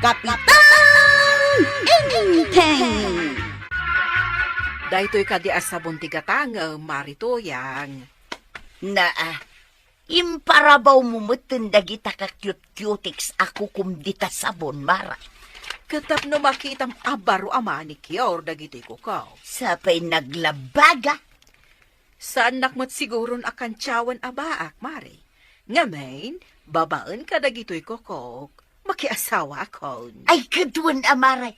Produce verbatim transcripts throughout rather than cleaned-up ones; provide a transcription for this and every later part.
Kapitan Enteng! Daytoy kadi a sabon ti gatangem, Mari Tuyang. Naa, imparabawmo metten dagita ka-cute-cutex a kukom dita sabon, Mara. Ket tapno makitam a baro a manicure dagiti kuko. Sapay naglabaga. Saannak met siguron a kantiawen a baak, Mare. Ngamin, babaen kadagitoy kukok, makiasawaakon. Ay, ket wen a, Mare.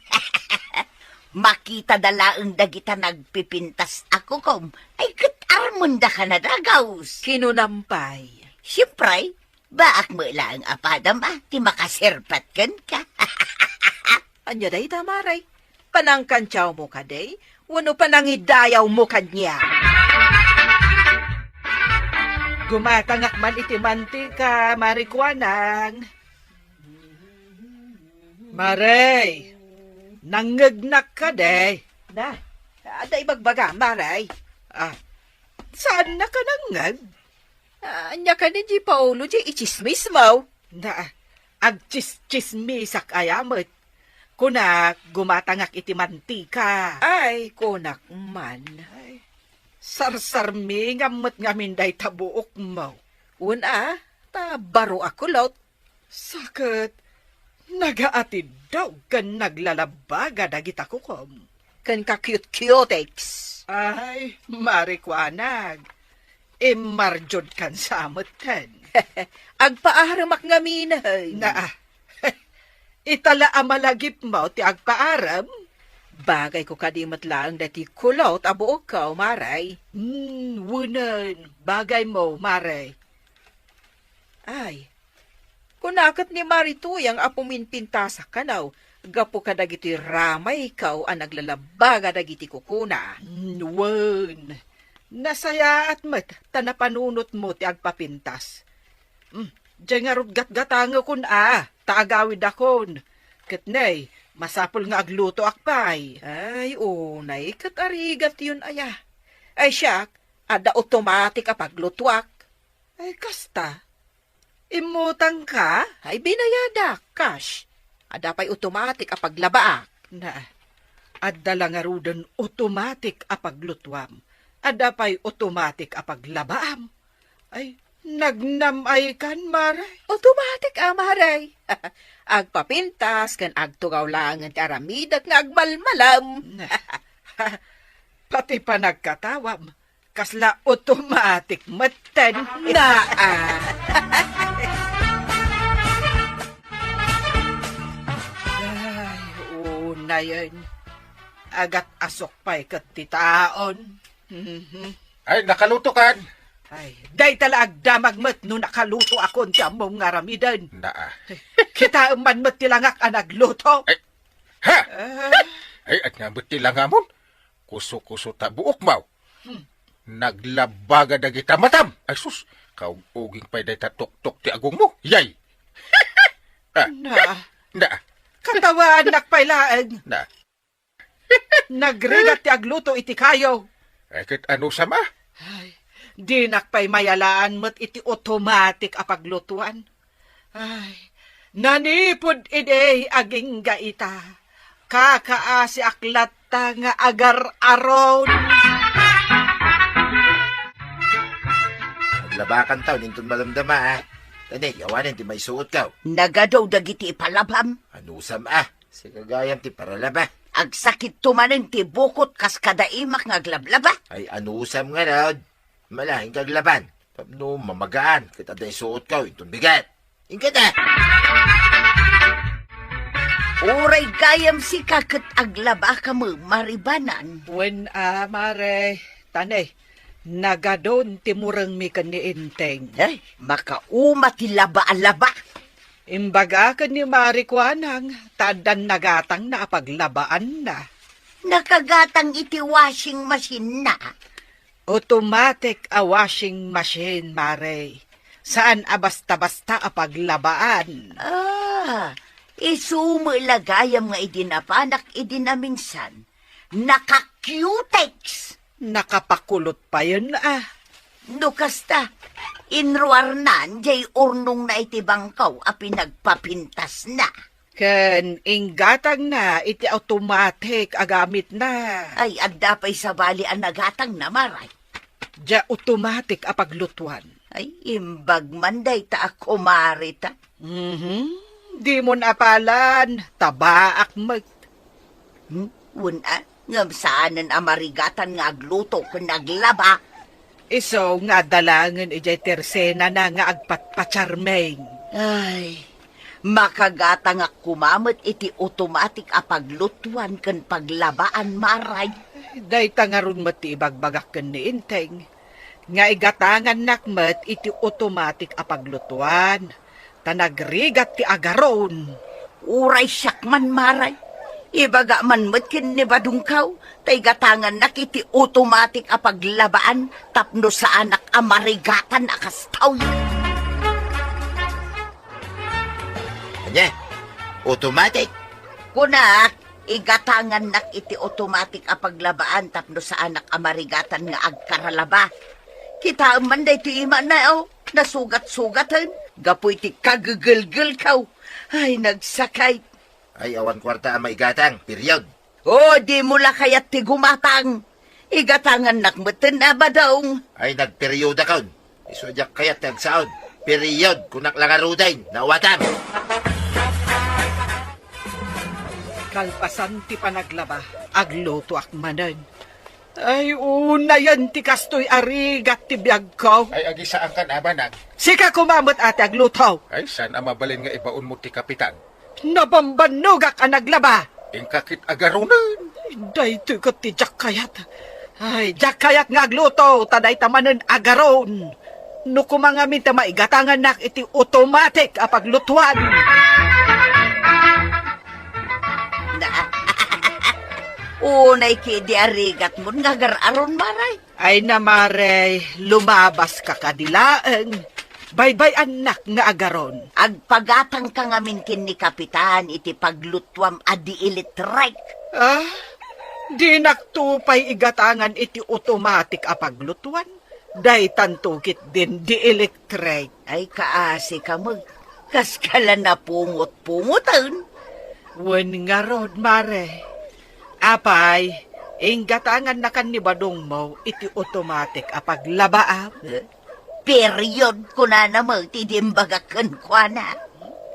Makitada laeng dagita nagpipintas a kukom. Ay, ket armendaka a nadagus. Kinunam pay. Siempre, baak met laeng a padam a ti makaserpat kenka. Ania dayta, Mare? Panangkantiawmo kadi? Wenno panangidayawmo kaniak? Gumatangak man iti mantika, Mari Kuanang. Mare, nangngegnak kadi? Na, adda ibagbaga, Mare. Ah, saannaka nangngeg? Ah, ania kadi, Paolo, diay itsismismo? Na, agtsis-tsismisak aya met. Kunak, gumatangak iti mantika. Ay, kunak man. Ay, sarsarmingam met ngamin dayta buokmo. Wen a, ta baro a kulot. Sa ket, nagaatiddog ken naglalabaga dagita kukom. Ken ka-cute-cutex. Ay, Mari Kuanang, immardiodkan sa metten. Agpaaremak ngamin. Na, ita la a malagipmo ti agpaarem? Bagayko kadi met laeng daytoy kulot a buokko, Mare. Hmm, wenen, bagaymo, Mare. Ay, kuna ket ni Mari Tuyang a puminpintasak kano gapu kadagitoy ramayko a naglalabaga dagiti kukona. Mm, wen, nasayaat met ta napanunotmo ti agpapintas. Mm, diay ngarud gatgatangekon a, ta agawidakon. Ket ne, masapul nga aglutoak pay. Ay, unay, ket arigatyon aya. Ay siak, adda automatic a paglutoak. Ay, kasta? Immutangka? Ay, binayadak, cash. Adda pay automatic a paglabaak. Na, adda la ngaruden automatic a paglutuam. Adda pay automatic a paglabaam. Ay, nagnam-ay kan, Mare? Automatic a, Mare. Agpapintas ken agtugaw laengen ti aramidek nga agmalmalam. Na, pati panagkatawam, kasla automatic metten. Naa. Ay, unayen. Agat-asok pay ket ti taon. Mhm. Ay, nakalutokan. Ay, dayta la agdamag met no nakalutoakon ti ammom nga aramiden. Naa. Kitaem man met ti langak a nagluto. Ay, ha? Ah. Ay, ania met ti langamon? Kuso-kuso ta buokmo. Hmm. Naglabaga dagita matam. Ay sus, kaug-uging pay dayta tuktok ti agongmo. Yay! Ah. Na. Na. Katawaannak pay laeng. Na. Nagrigat ti agluto iti kayo. Ay, ket anusam a? Ay, dinak pay mayalaan met iti automatic a paglutuan. Ay, nanipud idi agingga ita, kakaasiak latta nga agar-aron. Aglabakantaw inton madamdama, a. Tani, awanen ti maisuotkaw. Nagadu dagiti ipalabam. Anusam a? Sika gayam ti paralaba. Agsakitto manen ti bukot kas kada imak nga aglablaba. Ay, anusam ngarud? Malaing kaglaban. Tapno mamagaan, ket adda isuotkaw inton bigat. Ingkada! Uray gayam sika ket aglabaka met, Mari Banan. Wen a, Mare. Tani, nagadun ti murengmi ken ni Enteng. Ay, makauma ti laba a laba. Imbaga ken ni Mari Kuanang, ta addan nagatangna a paglabaanna. Nakagatang iti washing machine-na. Automatic a washing machine, Mare. Saan a basta-basta a paglabaan. Ah, isu met la gayam nga idi napanak idi naminsan, naka-cutex. Nakapakulot payen a. No kasta, inruarnan diay urnongna iti bangkaw a pinagpapintasna. Ken inggatangna iti automatic a gamitna. Ay, adda pay sabali a nagatangna, Maray. Dia automatic a paglutuan. Ay, imbag man dayta a kumare ta. Mhm. Dimon apalan, tabaak met. Hmm? Wen a, ngem saanen a marigatan nga agluto ken aglaba. Isu nga adda laengen idiay tersenana nga agpatpacharming. Ay, makagatangak koma met iti automatic a paglutuan ken paglabaan, Maray. Dayta ngarud met ti ibagbagak ken ni Enteng, nga igatangannak met iti automatic a paglutuan, ta nagrigat ti agaron. Uray siak man, Maray. Ibaga man met ken ni Badongkaw, ta igatangannak iti automatic a paglabaan tapno saanak a marigatan a kastoy. Ania? Automatic? Kunak, igatangannak iti automatic a paglabaan tapno saanak a marigatan nga agkaralaba. Kitaem man daytoy imana, o, nasugat-sugaten gapu iti kagegelgelkaw. Ay, nagsakit. Ay, awan kuarta a maigatang, period. O, dimo la kayat ti gumatang. Igatangannak metten a Badong. Ay, nagperyodakon. Isu a diak kayat ti agsaon. Period, kunak la ngaruden, naawatan. Kalpasan ti panaglaba, aglutoak manen. Ay, unayen ti kastoy a rigat ti biagko. Ay, agisaankan a banag. Sika koma met a ti agluto. Ay, saan a mabalin nga ibaonmo ti kapitan? Nabambannogak a naglaba. Inka ket agaronen. Daytoy ket ti diak kayat. Ay, diak kayat nga agluto, ta dayta manen agaron. No koma ngamin ta maigatangannak iti automatic a paglutuan. Na, unay ketdi a rigatmon nga agar-aron, Maray. Ay na, Maray, lumabaska kadi laeng. Baybay-annak nga agaron. Agpagatangka ngamin ken ni Kapitan iti paglutuam a dielektrik. Ah, dinakto pay igatangan iti automatic a paglutuan. Daytanto ketdin dielektrik. Ay, kaasika met. Kaska la napungot-pungoten. Wen ngarud, Maray. Apay, inggatangannakan ni Badongmo iti automatic a paglabaam? Eh? Period, kunana met ti imbagak kenkuana.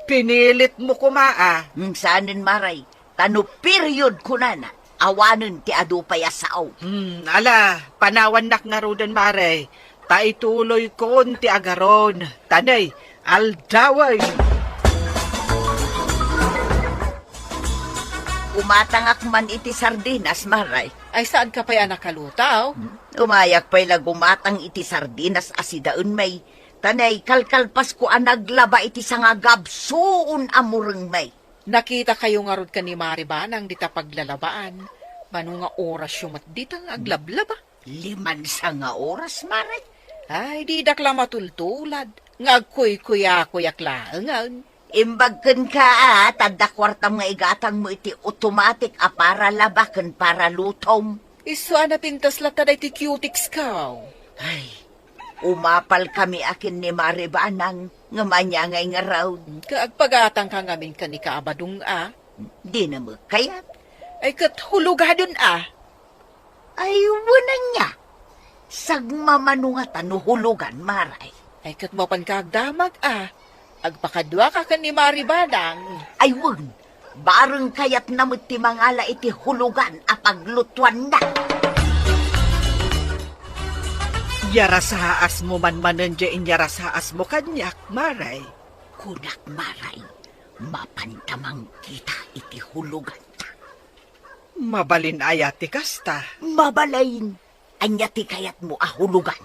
Pinilitmo koma a. Hmm, saanen, Maray. Ta no period kunana, awanen ti adu pay a sao. Hmm, ala, panawannak ngaruden, Maray. Ta ituloykon ti agaron. Ta nay, aldawen. Umatangak man iti sardinas, Maray. Ay, saanka pay a nakaluto? Hmm, umayak pay la gumatang iti sardinas a sidaenmi. Ta nay, kalkalpasko a naglaba iti sangagabsuon a murengmi. Nakitakayo ngarud ken ni Mari Banang dita paglalabaan. Mano nga orasyo met dita nga aglablaba? Limansa nga oras, Maray. Ay, didak la matultulad nga agkuykuyakuyak laengen. Imbag kenka, a, ta adda kuartam nga igatangmo iti automatic a para laba ken para lutom. Isu a napintas latta daytoy cutex ko. Ay, umapalkami a ken ni Mari Banang ngem ania ngay ngarud? Ket agpagatangka ngamin ken ni Ka Badong a. Dina met kayat. Ay, ket hulugaden a. Ay, wen ania. Sagmamano ngata no hulugan, Maray. Ay, ket mapanka agdamag a. Agpakaduaka ken ni Mari Banang. Ay, wen. Bareng kayatna met ti mangala iti hulugan a paglutuanna. Yarasaasmo man manen diay inyarasaasmo kaniak, Maray. Kunak, Maray, mapanta mangkita iti huloganta. Mabalin aya ti kasta? Mabalin. Ania ti kayatmo a hulogan?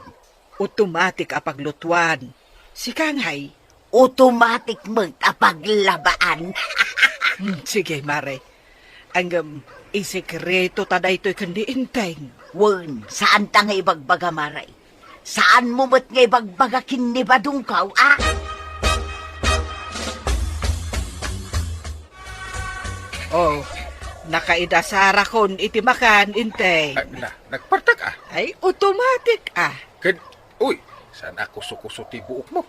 Automatic a paglutuan. Sika ngay? Automatic met a paglabaan. Hmm, sige, Mare. Ngem, isekreto ta daytoy ken ni Enteng. Wen, saanta nga ibagbaga, Mare. Saanmo met nga ibagbaga ken ni Badongko, a? Oh, nakaidasarakon iti makan, Enteng. Ah, na, nagpartak, a? Ay, automatic, a. Ken, uy, saan a kuso-kuso ti buokmo?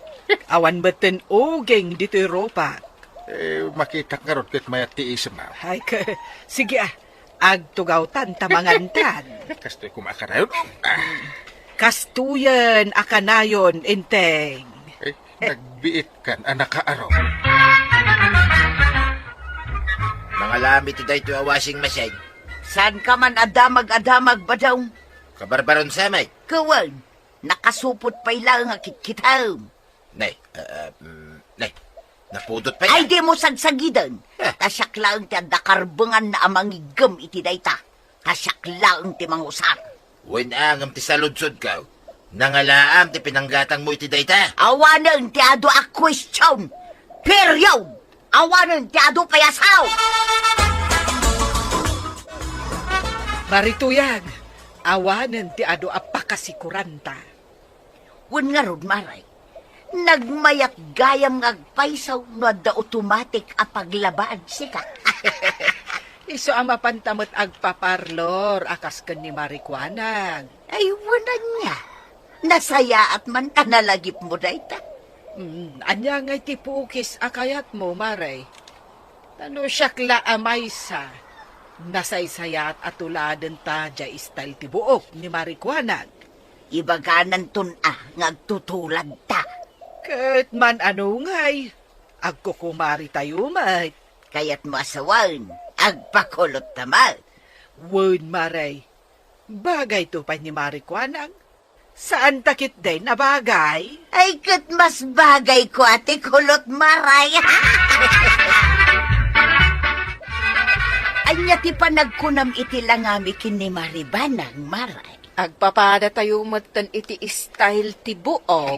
Awan metten uging ditoy rupak. Eh, makitak ngarud ket mayat ti isemna. Ay, ka, sige, ah. Agtugawtan ta mangantan. Kastoy koma a kanayon. Ah. Kastoyen a kanayon, Enteng. Eh, nagbiit kan a nakaaro. Nangalam iti daytoy a washing machine. Saan ka man a damag a damag, Badong? Kabarbaron sa, may. Kawan, nakasupot pay laeng a kitkitam. Nay, ah, ah, mm, nay, napudot pay. Ay, dimo sagsagiden. Ah. Ta siak laeng ti adda karbenganna a mangiggem iti dayta. Ta siak laeng ti mangusar. Wen a ngem ti saludsodko. Nangalaam ti pinanggatangmo iti dayta? Awanen ti adu a question. Period. Awanen ti adu pay a sao. Marituyag, awanen ti adu a pakasikuranta. Wen ngarud, Mare, nagmayat gayam nga agpayso no adda automatic a paglabaan sika. Isu a mapanta met agpaparlor a kas ken ni Marikuanang. Ay, wen ania. Nasayaat man ta nalagipmo dayta. Mm, ania ngay ti pukis a kayatmo, Mare? Ta no siak la a maysa, nasaysayat a tuladenta diay style ti buok ni Marikuanang. Ibagananton a nga agtutuladta. Ket man-ano ngay, agkukumaritayo met. Kayatmo a sawen, agpakulotta met. Wen, Mare, bagayto pay ni Marikuanang. Saanta ketdi a bagay? Ay, ket mas bagay kua ti kulot, Mare. Ania ti panagkunam iti langami ken ni Maribanang, Mare? Agpapadatayo metten iti style ti buok.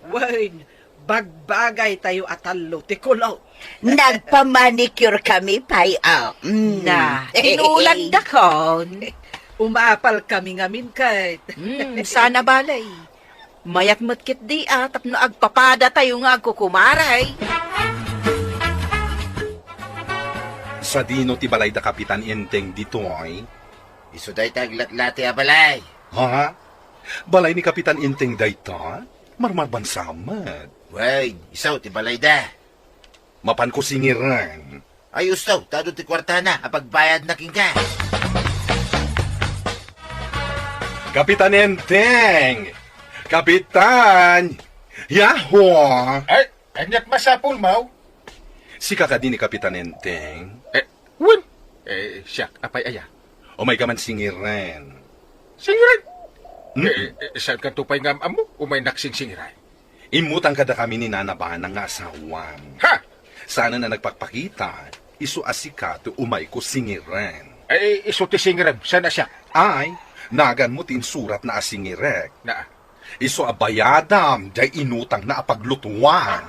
Wen, bagbagaytayo a tallo ti kulot. Nagpamanicure kami pay, oh. Mm. Na, tinulandakon. Umapal kami ngamin ket. Mm, sana balay. Mayat met ketdi a tapno agpapadatayo nga agkukumaray. Sadino ti balay da Kapitan Enteng ditoy? Isu dayta aglatlati a balay. Ha? Balay ni Kapitan Enteng dayta? Marmarbansa met. Wen, isu ti balayda. Mapanko singiren. Ay, usto, ta adu ti kuartana a pagbayadna kenka. Kapitan Enteng! Kapitan! Yahoo! Ay, ania't masapulmo? Sika kadi ni Kapitan Enteng? Eh, wen. Eh, siak, apay aya? Umayka man singiren. Singiren? Mm. Eh, eh, saankanto pay nga am-ammo? Umaynak sinsingiray. Immutang kadakami ni Nana Banang nga asawam. Ha? Saanen a nagpakpakita, isu a sika ti umayko singiren. Ay, isu ti singirem, saan a siak? Ay, naganmo ti insuratna a singirek. Naa. Isu a bayadam, diay inutangna a paglutuan.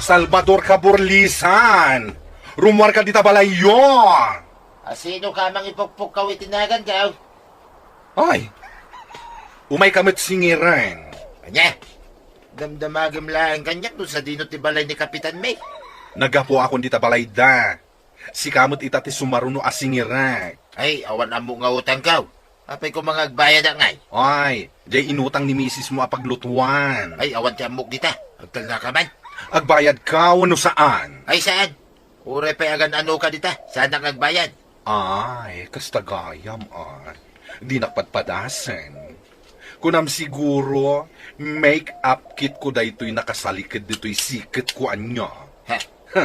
Salvador Kaburlisan! Rummuarka dita balayyo! Asinoka a mangipukpukkaw iti nagankaw? Ay, umayka met singiren. Ania? Damdamagem laeng kaniak no sadino ti balay ni Kapitan May. Naggapuakon dita balayda. Sika met ita ti sumaruno a singirek. Ay, awan ammok nga utangkaw. Apay koma nga agbayadak ngay? Ay, diay inutang ni misismo a paglutuan. Ay, awan ti ammok dita. Agtalnaka man. Agbayadka wenno saan? Ay, saan? Uray pay agan-anoka dita, saanak nga agbayad. Ay, kasta gayam, a. Dinak padpadasen. Kunam siguro, make-up kitko daytoy nakasaliked ditoy siketko ania. Ha? Ha,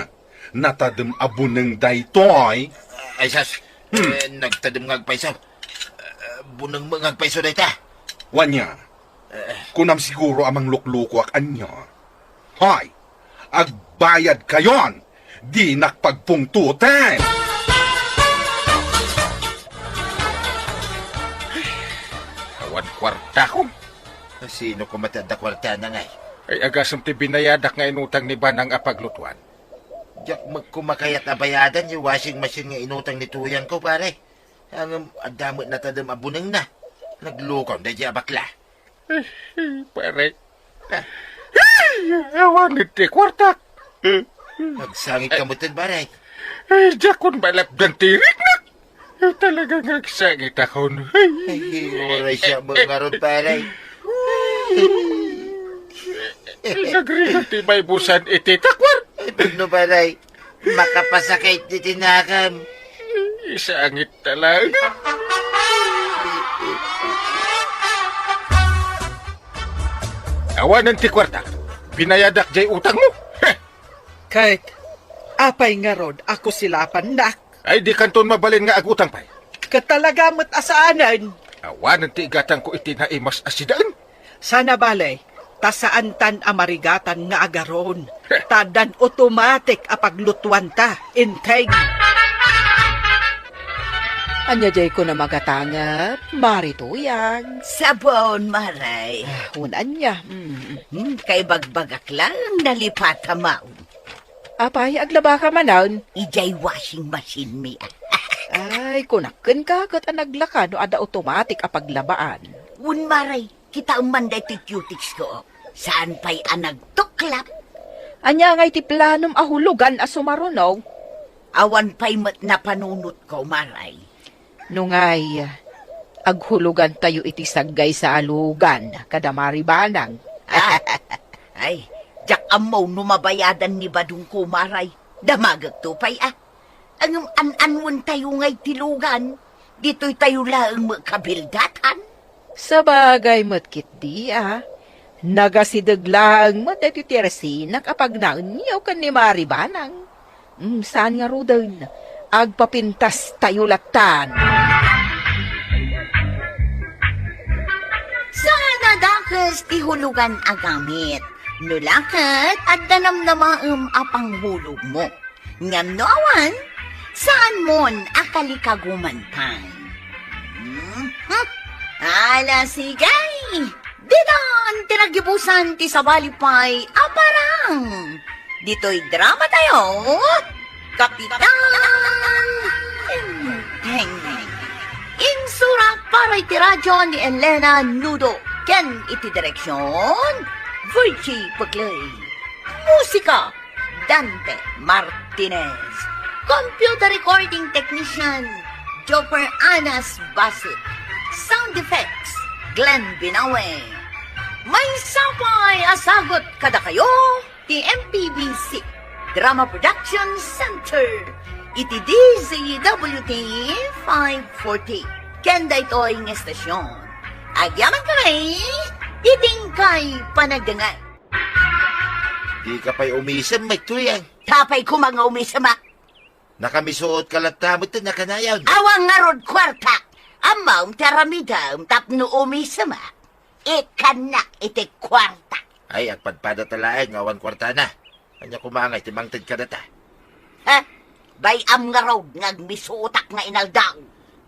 natadem a buneng daytoy. Ay, sus. Hmm. Eh, nagtadem nga agpayso. Eh, buneng met nga agpayso dayta. Wania. Eh. Kunam siguro a mangluklukoak ania. Hay, agbayadkayon. Dinak pagpungtoten. Awan kuartakon. Sino koma ti adda kuartana ngay? Ay, agasem ti binayadak nga inutang ni Banang a paglutuan. Diak met koma kayat a bayadan ti washing machine nga inutang ni tuyangko, pare. Ngem adda met natadem a bunengna. Naglukaw daydiay a bakla. Pare. Ah. Awan ti kuartak. Agsangitka metten, pare. Ay, diakon malapdan ti riknak. Talaga nga agsangitakon. Ay, uray siak met ngarud, pare. Nagrigat ti maibusan iti takwar. Ay, pudno, pare. Makapasakit ti tinakam. Isangit talaga. Awanen ti kuarta. Binayadak jay utangmo. Heh! Ket, apay ngarud a kusilapannak? Ay, di kanton mabalin nga agutang pay. Ket talaga met a saanen. Awanen ti igatangko iti naimas a sidaen. Sana bale, ta saantan a marigatan nga agaron. Heh. Ta addan automatic a paglutuanta, integ. Ania jay kuna magatangep, Mari Tuyang? Sabon, Mare. Ah, wen ania? Mm. Hmm, kaibagbagak laeng nalipatamaw. Apay, aglabaka manen? Idiay washing machine mi, a. Ay, kunak kenka ket a naglaka no adda automatic a paglabaan. Wen, Mare, kitaem man daytoy cutex ko. Saan pay a nagtuklap. Ania ngay ti planom a hulugan a sumaruno? Awan pay met napanunotko, Mare. No ngay, aghulugantayo iti saggaysa a lugan kada Mari Banang. Ah, ay, diak ammo no mabayadan ni badongko, Mare. Damagekto pay, a. Ngem an-anwentayo ngay ti lugan, ditoytayo laeng met kabildatan. Sabagay met ketdi, a. Nagasideg laeng met daytoy ti arsinak a pagnaenyo ken ni Mari Banang. Mm, saan ngaruden, agpapintastayo lattan. Saan a dakes ti hulugan a gamit. No la ket, adda namnamaem a panghulogmo. Ngem no awan, saanmon a kalikaguman pay. Mhm. Ala, sige! Ditan ti naggibusan ti sabali pay a parang. Ditoy dramatayo, Kapitan Tengteng. Insurat para iti radyo ni Elena Nudo ken iti direksyon, Virgie Peclay. Musika, Dante Martinez. Computer recording technician, Joper Anas Basit. Sound effects, Glenn Binawe. Maysa pay a sagut kadakayo ti M P B C Drama Production Center iti D Z W T five forty. Ken daytoy nga estasyon, agyamankami iti inkay panagdengngeg. Dika pay umisem, Mari Tuyang. Apay koma nga umisemak? Nakamisuotka latta met ti nakanayon. Awan ngarud kuarta. Ammom ti aramidem tapno umisemak. Ikkannak iti kuarta. Ay, agpadpadata laeng nga awan kuartana. Ania koma ngay ti mangted kadata? Ha? Bay-am ngarud nga agmisuotak nga inaldaw.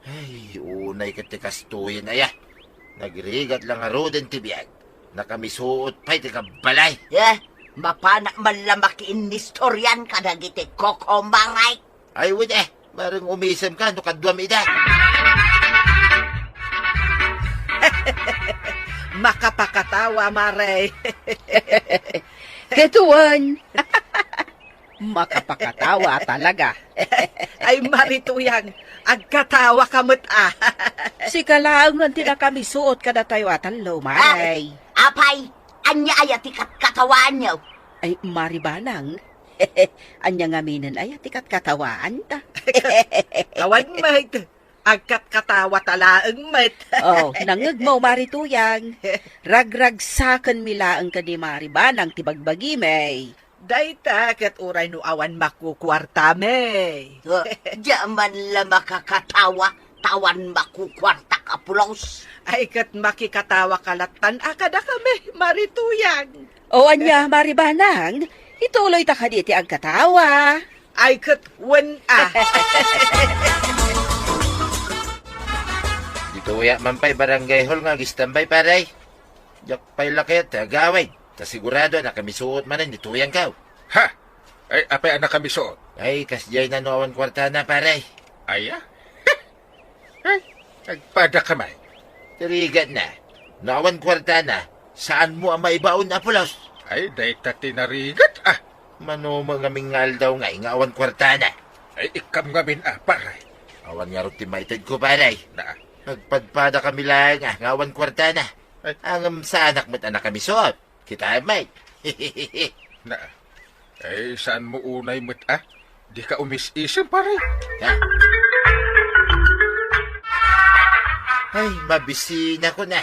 Ay, unay ket ti kastoyen aya. Nagrigat la ngaruden ti biag. Nakamisuot pay ti kabbalay. Eh, mapanak man la makiinnistorian kadagiti kokomaray. Ay, wen, eh, bareng umisemka no kaduam ida. Makapakatawa, Mare. Ket wen. Makapakatawa talaga. Ay, Mari Tuyang, agkatawaka met, a. Sika laeng ti nakamisuot kadatayo a tallo, Mare. Ay, apay, ania aya ti katkatawaanyo? Ay, Mari Banang, ania ngaminen aya ti katkatawaanta? Awan met. Agkatkatawata laeng met. Oh, nangngegmo, Mari Tuyang. Ragragsakenmi laeng ken ni Mari Banang ti bagbagimi. Dayta ket uray no awan makukuartami. Ah, diak man la makakatawa, ta awan makukuartak a pulos. Ay, ket makikatawaka lattan a kadakami, Mari Tuyang. O ania, Mari Banang, ituloyta kadi ti agkatawa? Ay, ket wen, a. Ditoyak man pay barangay hall nga agistambay, pare. Diak pay la kayat ti agawid. Ta sigurado a nakamisuot manen ni Tuyangko. Ha? Ay, apay a nakamisuot? Ay, kasdiay na no awan kuartana, pare. Aya? Ay, agpadaka man. Ti rigatna, no awan kuartana, saanmo a maibaon a pulos? Ay, dayta ti narigat, a. Mano met ngamin nga aldaw ngay nga awan kuartana? Ay, ikam ngamin, a, pare. Awan ngarud ti maitedko, pare. Na. Agpadpadakami laeng, a, nga awan kuartana. Ay. Ngem saanak met a nakamisuot. Kitaem met. Na, eh, saan mo unay met, ah? Di ka umis-isem, pare. Ha? Ay, mabisina ko na.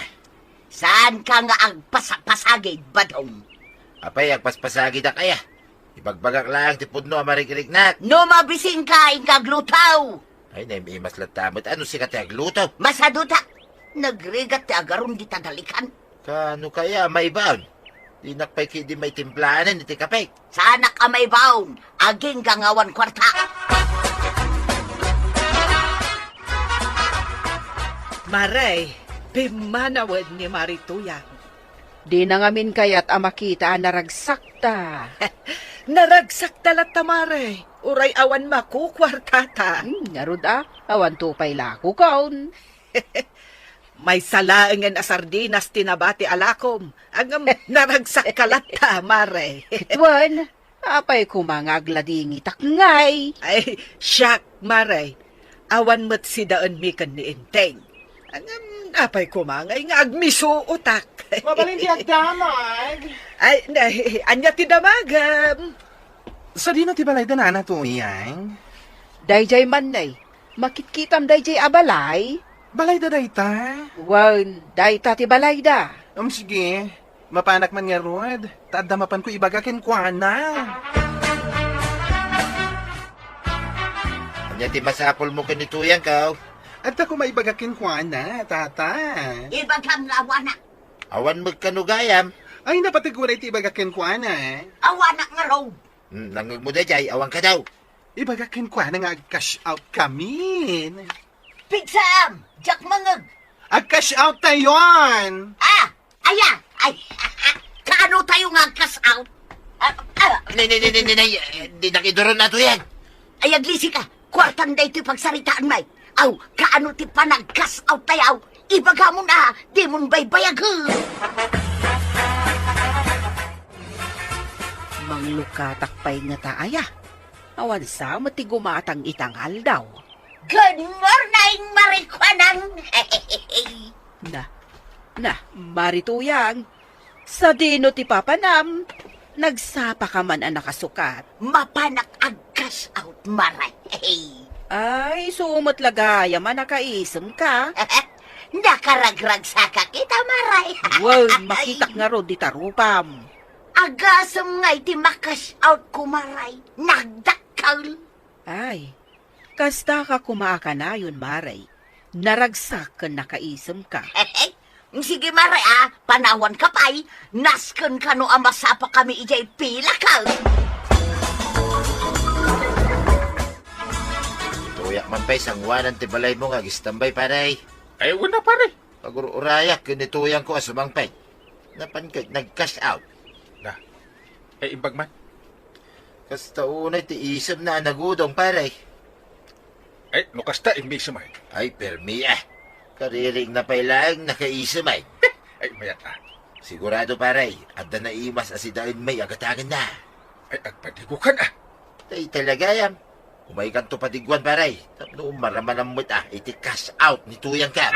Saan ka nga agpasapasagid, Badong? Apay, agpaspasagidak aya. Ibagbagak laeng ti pudno a marikriknak. No mabisin ka, inka agluto. Ay, naim-imas latta met. Ano sika ti agluto? Masadutak. Nagrigat ti agarum dita dalikan. Kano kaya maibaon? Dinak pay ketdi maitimplanen iti kape. Saanak a maibaon. Agingga nga awan kuarta. Mare, pimmanawen ni Mari Tuyang. Dina ngamin kayat a makita a naragsakta. Naragsakta latta, Mare. Uray awan makukuartata. Hmm, ngarud a, awan to pay lakokon. Maysa laengen a sardinas ti nabati a lakom. Ngem naragsakka latta, Mare. Ket wen, apay koma nga agladingitak ngay? Ay, siak, Mare. Awan met sidaenmi ken ni Enteng. Ngem apay koma ngay nga agmisuotak? Mabalin ti agdamag. Ay, na, ania ti damagem? Sadino ti balay da Nana Tuyang? Daydiay man, nay. Makitkitam daydiay a balay? Balayda dayta? Wen, dayta ti balayda. Um, sige. Mapanak man ngarud, ta adda mapanko ibaga kenkuana. Ania ti masapulmo ken ni Tuyangko? Adda koma ibaga kenkuana, tata. Ibagam nga awanak. Awan met kano gayam. Ay, napateg unay ti ibaga kenkuana. Awanak ngarud. Hmm, nangngegmo daydiay, awan kano. Ibaga kenkuana nga ag-cash out kami. Pigsam! Diak mangngeg! Ag-cash out tayon! Ah! Aya! Ay! Kaano tayo nga ag-cash out? Ah, ah! Nay, nay, nay, nay, nay, nay, eh, dinak iduron na to yan. Ay, aglisi ka! Kuartang daytoy pagsaritaan, may! Aw, kaano ti panag-cash out tayo? Ibagamon a, dimon baybayag, he! Manglukatak pay ngata aya? Awan sa met ti gumatang ita nga aldaw. Good morning, Marikuanang! Na, na, Mari Tuyang, sadino ti papanam? Nagsapa ka man a nakasukat? Mapanak ag-cash out, Mare. Ay, isu met la gayam a nakaisem ka. Nakaragragsa ka kita, Mare. Wen, makitak ngarud dita rupam. Agasem ngay ti ma-cash out ko, Mare. Nagdakkel. Ay, kasta ka koma a kanayon, Mare. Naragsak ken nakaisem ka. Sige, Mare, a, panawan ka pay. Nasken kano a masapa kami idiay pilak. Tuyak man pay sanguanan ti balaymo nga agistambay, pare. Ay, una, pare. Pagur-urayak ken ni Tuyangko a sumangpet. Napan ket nag-cash out. Na. Ay, imbag man. Kasta unay ti isemna a nagudong, pare. Ay, no kasta, immisem ay. Ay, permi, ah. Kariring na pay laeng nakaisem ay. Ay, mayat, ah. Sigurado, pare, adda naimas a sidaen may agatagen na. Ay, agpadigokan, ah. Tay talaga yan. Umaykanto padiguan, pare. Tapno maramanam met, ah, iti cash out ni Tuyang ka.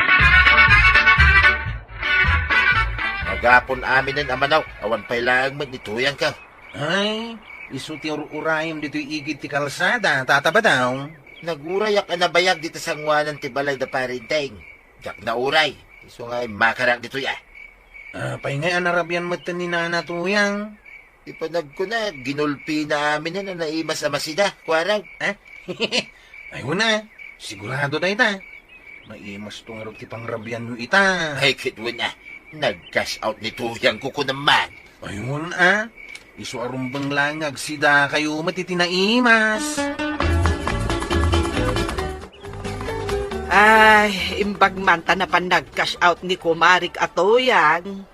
Agapon aminen a manok, awan pay laeng met ni Tuyang ka. Ay, isu ti ur-urayem ditoy igid ti kalsada, Tata Badaw. Nagurayak a nabayag dita sanguanan ti balay da Pare Enteng. Diak nauray. Isu nga immakarak ditoy, ah. Apay ngay a narabian metten ni Nana Tuyang? Ipanagkuna, ginulpina aminen a naimas a masida, kuarang. Ha? Ay, una, sigurado dayta. Naimas to ngarud ti pangrabianyo ita. Ay, ket una, nag-cash out ni Tuyang ko kunam man. Ay, una, isu a rumbeng laeng nga agsida kayo met iti naimas. Ay, imbag man ta napan nag-cash out ni kumarik a Tuyang.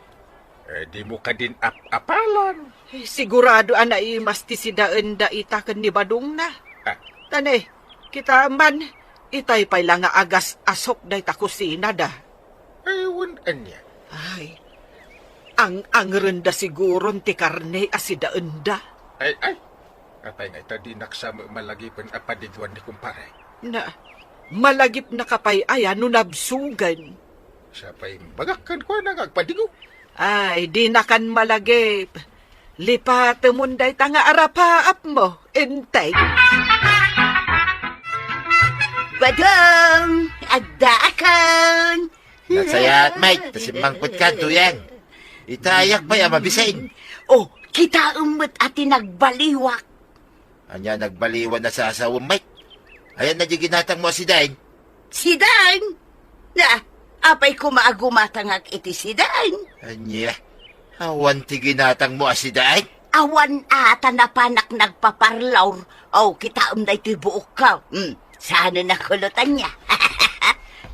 Eh, dimo kadin ap-apalan. Eh, sigurado a naimas ti sidaenda ita ken ni Badongna. Ah. Tane, kita man, itay pay la nga agas-asok dayta kusinada. Ay, wen ania? Ay, ang-angrenda siguron ti karne a sidaenda. Ay, ay. Apay nga ita dinak sa ma-, malagipen a padiguan ni kumpare? Na, malagipnaka pay aya no nabsugen? Siya pay imbagak kenkuana nga agpadigo. Ay, dinakan malagip. Lipatemon dayta nga arapaapmo, Enteng. Badong, addaakon. Nasayaat, Mike, ta simmangpetka, Tuyang. Itayak pay a mabisin. Oh, kitaem met a ti nagbaliwak. Ania nagbaliwan a sasawem, Mike? Ayan na di ginatangmo a sidain? Sidain? Na, apay koma a gumatangak iti sidain? Ania? Awan ti ginatangmo a sidain? Awan a ta napanak nagpaparlor. Oh, kitaem daytoy buokko. Hmm, saan a kulot ania?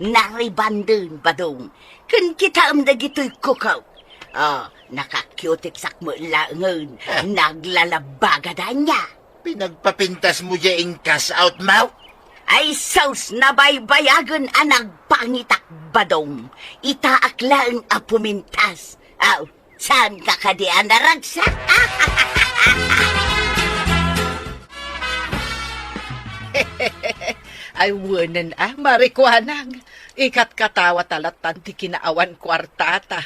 Naribanden, Badong. Ken kitaem dagitoy kuko. Oh, naka-cutex-ak met laengen. Ah. Naglalabbaga da ania. Pinagpapintasmo diay in-cash out mo? Ay sus, nabaybayagen a nagpangitak, Badong. Itaak laeng a pumintas. Aw, saanka kadi a naragsak? Ay, wenen a, Mari Kuanang. Ikatkatawa ta lattan ti kinaawan kuartata.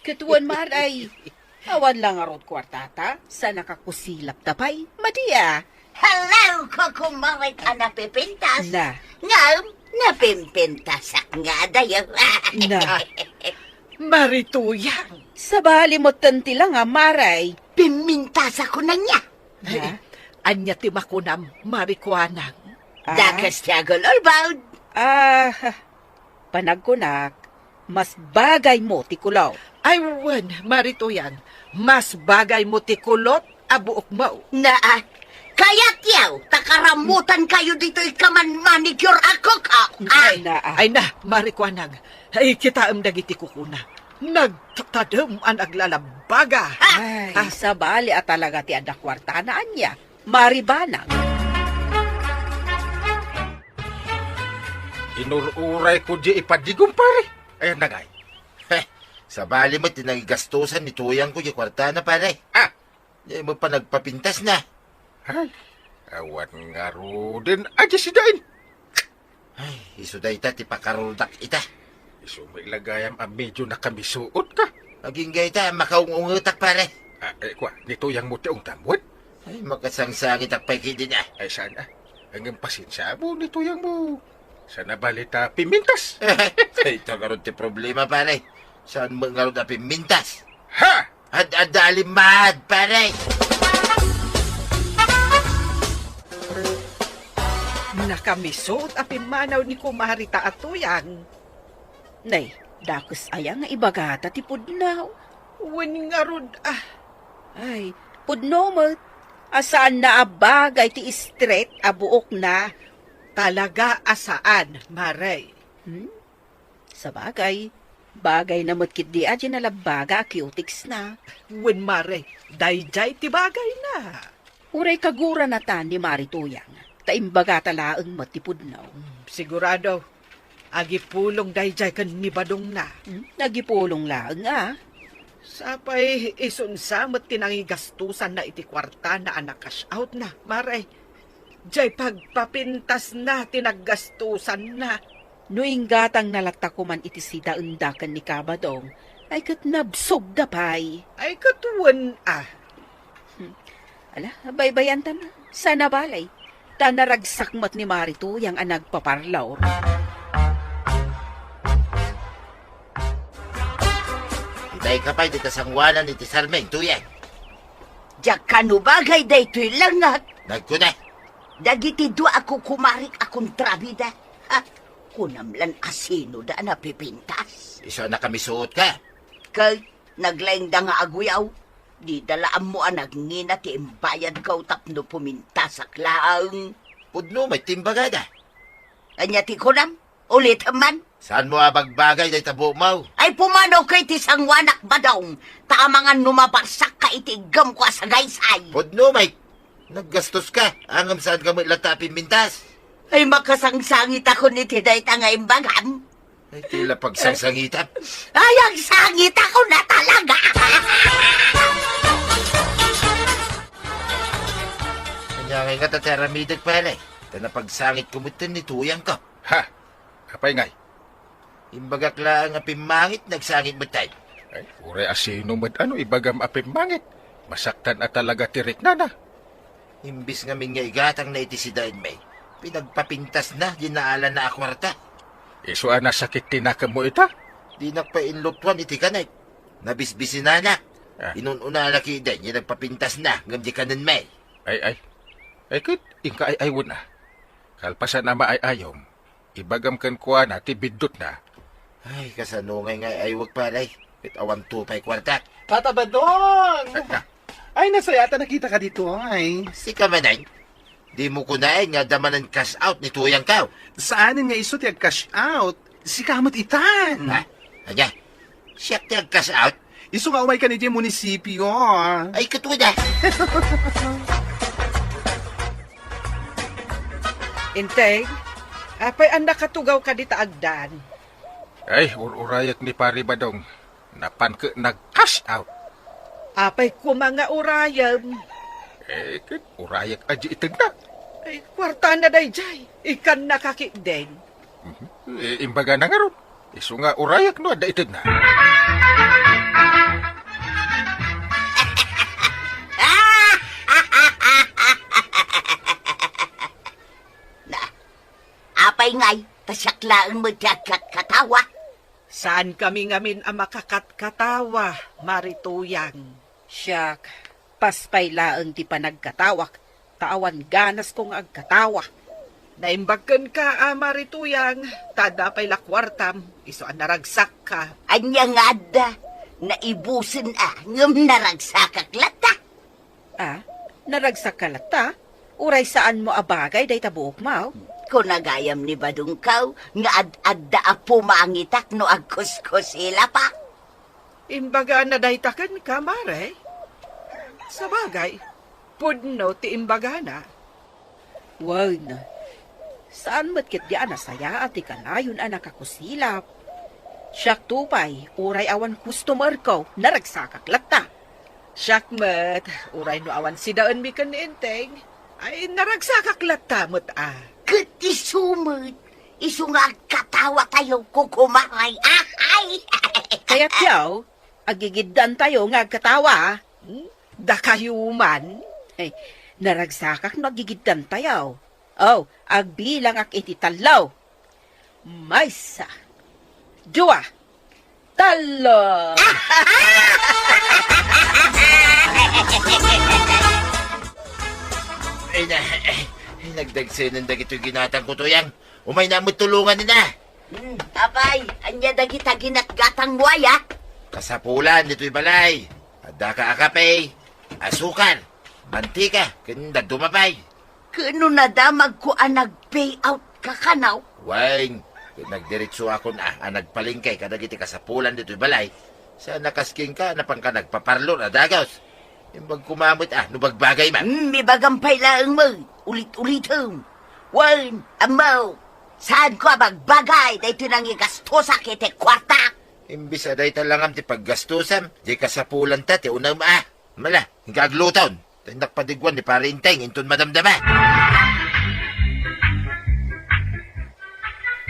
Ket wen, Mari, ay, awan la ngarud kuartata, sa nakakusilapta pay. Madi a. Hello, kukumarik a napipintas. Na. Ngem, napimpintasak nga adayo. Na. Mari Tuyang. Sabali metten ti langa, Mari. Pimmintasakon ania. Ay, ania ti makunam, Mari Kuanang? Ah? Dakes ti agul-ulbod. Ah, panagkunak, mas bagaymo ti kulot. Ay, wen, Mari Tuyang, mas bagaymo ti kulot a buokmo. Naa, kayatyo, ta karamutankayo ditoy kaman manicure a kuko. Ah. Ay, naa. Ay na, Mari Kuanang, ay, kitaem dagiti kukuna. Nagtatadem a naglalabbaga. Ay, ah, sabali a talaga ti adda kuartana ania. Mari Banang. Inur-urayko diay ipadigom, pare. Ayan na ngay. Heh, sabali met ti nangigastusan ni Tuyangko diay kuartana, pare. Ah! Diay met panagpapintasna. Ay, awan ngaruden a di sidain. Ay, isu dayta ti pakarurodak ita. Isu met la gayam a medio nakamisuotka. Agingga ita, makaung-ungetak, pare. Ah, eh, kua, ni Tuyangmo ti ungtam, wen? Ay, makasangsangitak pay ketdin, ah. Ay, saan, ah? Ngem pasensiamo ni Tuyangmo. Saan a bali ta pimintas. Dayta ngarud ti problema, pare. Saan met ngarud a pimintas? Ha! Ad-adda a limmad, pare! Nakamisuot a pimmanaw ni Kumari ta a Tuyang. Nay, dakes aya nga ibagata ti pudno? Wen ngarud, ah. Ay, pudno met. A saanna a bagay ti straight a buokna. Talaga a saan, Mare. Hmm? Sabagay, bagayna met ketdi a di nalabbaga a cutex-na. Wen, Mare, daydiay ti bagayna. Uray kaguranatan ni Mari Tuyang, ta imbagata laeng met ti pudno. Hmm, sigurado, agipulong daydiay ken ni Badongna. Hmm, agipulong laeng a. Sapay isun sa met ti nangigastusanna iti kuartana a na-cash out-na, Mare. Diay pagpapintasna ti naggastusanna. No inggatangna latta koman iti sidaenda ken ni Kabadong, ay ket nabsogda pay. Ay ket wen a. Hmm. Ala, baybayanta man. Saan a bali. Ta naragsak met ni Mari Tuyang a nagpaparlor. Itay ka pay dita sangoanan iti sarming, Tuyang. Diak kano bagay daytoy langat. Nagkuna. Dagiti dua a kukumarik a kontrabida. Ha? Kunam lan a sinoda a napipintas. Isu a nakamisuot ka. Kay, naglaingda nga aguyaw. Dida la ammo a nagngina ti imbayadko tapno pumintasak laeng. Pudno met ti imbagada. Ania ti kunam? Ulitem man. Saanmo a bagbagay dayta buokmo? Ay, pumanaw ka iti sangoanak, Badong, ta amangan no mabarsakka iti iggemko a sagaysay. Pudno met. Naggastos ka, ngem saan ka met latta a pimmintas? Ay, makasangsangitakon iti dayta nga imbagam. Ay, ti la pagsangsangitam. Ay, agsangitakonto talaga! Ania ngay ngata ti aramidek, pare? Ta napagsangitko metten ni Tuyangko. Ha? Apay ngay? Imbagak laeng a pimmangit, nagsangit metten. Ay, uray a sino met a no ibagam a pimmangit. Masaktan a talaga ti riknana. Imbis ngamin nga igatangna iti sidaenmi, pinagpapintasna di naalana a kuarta. Isu a nasakit ti nakemmo ita? Dinak pay inlutuan iti kanek. Nabisbisinanak. Ah. Inun-unana kiden nga nagpapintasna ngem di kanenmi. Ay, ay. Ay, ket inka ay-aywen a. Kalpasan a maay-ayom, ibagam kenkuana ti biddutna. Ay, kasano ngay nga ay-aywek, pare? Ket awanto pay kuartak. Tata Badong! Ah, ah. Ay, nasayaat a nakitaka ditoy. Sika manen? Dimo kunaen nga adda manen cash out ni Tuyangko? Saanen nga isu ti ag-cash out? Sika met itan. Ha? Ania? Siak ti ag-cash out? Isu nga umaykan idiay munisipio. Ay, ket wen a. Enteng, apay a nakatugawka dita agdan? Ay, ur-urayek ni Pari Badong. Napan ket nag-cash out. Apay koma nga urayem? Eh, ket urayek a di itedna. Ay, kuartana daydiay. Ikannaka ketdin. Mhm. Eh, imbagana ngarud. Isu nga urayek no adda itedna. Na, apay ngay, ta siak laeng met ti agkatkatawa? Saankami ngamin a makakatkatawa, Mari Tuyang. Siak, paspay laeng ti panagkatawak, ta awan ganasko nga agkatawa. Naimbag kenka a Mari Tuyang, ta adda pay la kuartam, isu a naragsakka. Ania nga adda? Naibusen a, ngem naragsakak latta. Ah, naragsakka latta? Uray saanmo a bagay dayta buokmo? Kuna gayam ni Badongko nga ad-adda a pumangitak no agkuskusilapa. Imbagana dayta kenka, Mare? Sabagay, pudno ti imbagana. Wen, saan met ketdi a nasayaat ti kanayon a nakakusilap. Siakto pay, uray awan customerko, naragsakak latta. Siak met, uray no awan sidaenmi ken ni Enteng, ay naragsakak latta met a. Ket isu met, isu nga agkatawatayo, kukumaray. Ahay! Kayatyo, agigiddantayo nga agkatawa, a? Hmm? Dakayo man. Ay, naragsakak no agigiddantayo. Oh, agbilangak iti tallo. Maysa, dua, tallo. Ay, na, ay, nagdagsenen dagitoy ginatangko, Tuyang. Umayna met tulongan ina. Hmm, apay, ania dagita ginatgatangmo aya? Kasapulan ditoy balay. Addaka a kape, asukar, mantika, ken dadduma pay. Ket no nadamagko a nag-pay out ka kano? Wen, ket nagdiretsoakon a, a nagpalengke kadagiti kasapulan ditoy balay. Saan a kas kenka, napanka nagpaparlor a dagus. Imbag koma met a, no bagbagayman. Hmm, ibagam pay laeng met, ulit-ulitem. Wen, ammo, saanko a bagbagay daytoy nangigastosak iti kuarta. Imbis a dayta langam ti paggastusam, di kasapulanta ti unem a. Mala, inka agluton. Ta innak padiguan ni Pari Enteng inton madamdama.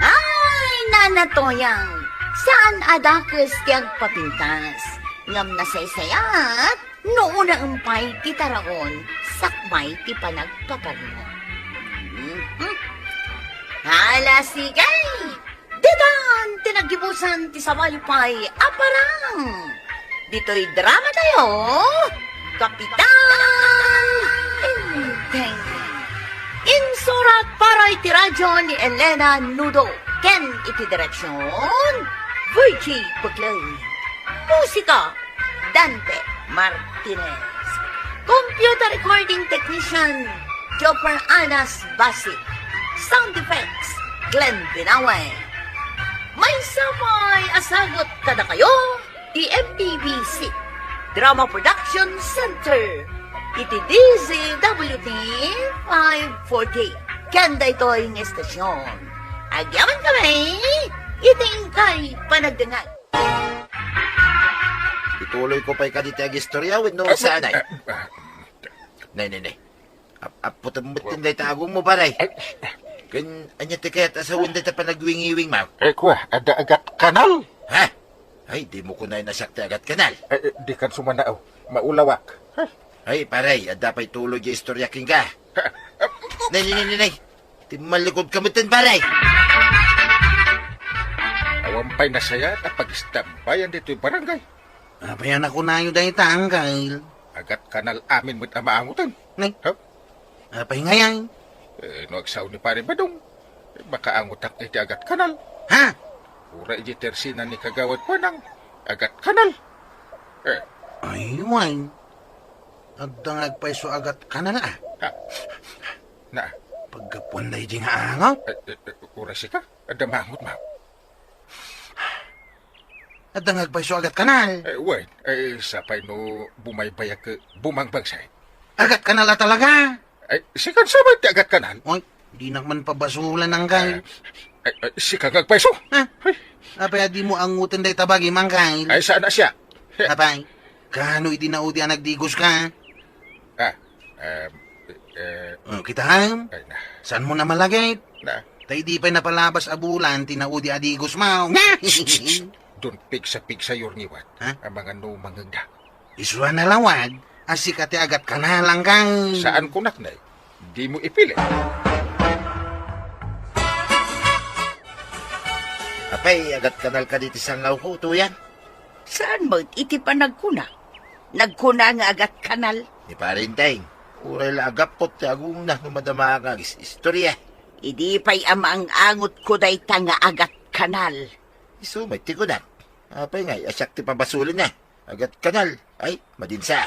Ay, Nana Toyang, saan a dakes ti agpapintas. Ngem nasaysayaat no unaem pay ti taraon, sakbay ti panagpaparlor. Mhm. Hala, sige! Ditan ti naggibusan ti sabali pay a parang. Ditoy drama tayo, Kapitan Enteng. Insurat para iti radyo ni Elena Nudo ken iti direksyon, Virgie Buklay. Musika, Dante Martinez. Computer recording technician, Jopper Anas Basi. Sound effects, Glenn Binawe. Maysa pay a sagut kadakayo ti M P B C Drama Production Center iti D Z W T five forty. Ken daytoy nga estasyon, agyamankami iti inkay panagdengngeg. Ituloyko pay kadi ti agistorya wenno saanay? Nay, nay, nay. Ap-, apputem met ti dayta agongmo, pare. Ay, ken ania ti kayat a sawen dayta panagwingiwingmo? Eh, kua, adda agat kanal? Ha? Ay, dimo kunaen a siak ti agat kanal. Eh, eh, dikan sumanao. Maulawak. Ay, pare, adda pay tuloy ti istorya kenka. Nay, nay, nay, nay, nay. Timmalikod ka metten, pare. Awan pay nasayaat a pagistambayan ditoy barangay. Apay a nakunayo dayta, Angkel? Agat kanal amin met a maangoten. Nay. Ha? Apay ngay? Eh, no agsao ni Pare Badong, eh, makaangotak iti agat kanal. Ha? Uray iti tersina ni Kagawad Kuanang, agat kanal. Eh. Ay, wen. Adda nga agpayso agat kanal, a. Ha? Na? Paggapuan daydi nga angot? Eh, eh, eh, uray sika, adda maangot, ma. Adda nga agpayso agat kanal. Eh, wen, eh, sapay no bumaybayak, eh, bumangbangsay. Agat kanal a talaga? Eh, sikan sa man ti agat kanal? Oy, dinak man pabasolan, Angkel. Eh, eh, eh, sika nga agpayso? Ha? Ay. Apay a dimo angoten dayta bagim, Angkel? Ay, saan a siak? Apay, kaano iti naudi a nagdigoska? Ah, em, eh, Oh, kitam? Ay, na. Saanmo a malagip? Na. Ta idi pay napalabas a bulan ti naudi a digosmo. Shh, shh, shh. Don pigsa-pigsayo ngiwat. Ha? Amangan no mangngegda. Isu a nalawag a sika ti agat kanal, Angkel. Saan kunak, nay? Dimo ipili. Apay, agat kanal kadi ti sangawko, Tuyang? Saan met iti panagkuna? Nagkuna nga agat kanal. Ni Pare Enteng, uray la agappot ti agungna no madama nga agis-istorya. Idi pay a maang-angotko dayta nga agat kanal. Isu met ti kunak. Apay ngay a siak ti pabasolenna? Agat kanal. Ay, madinsa.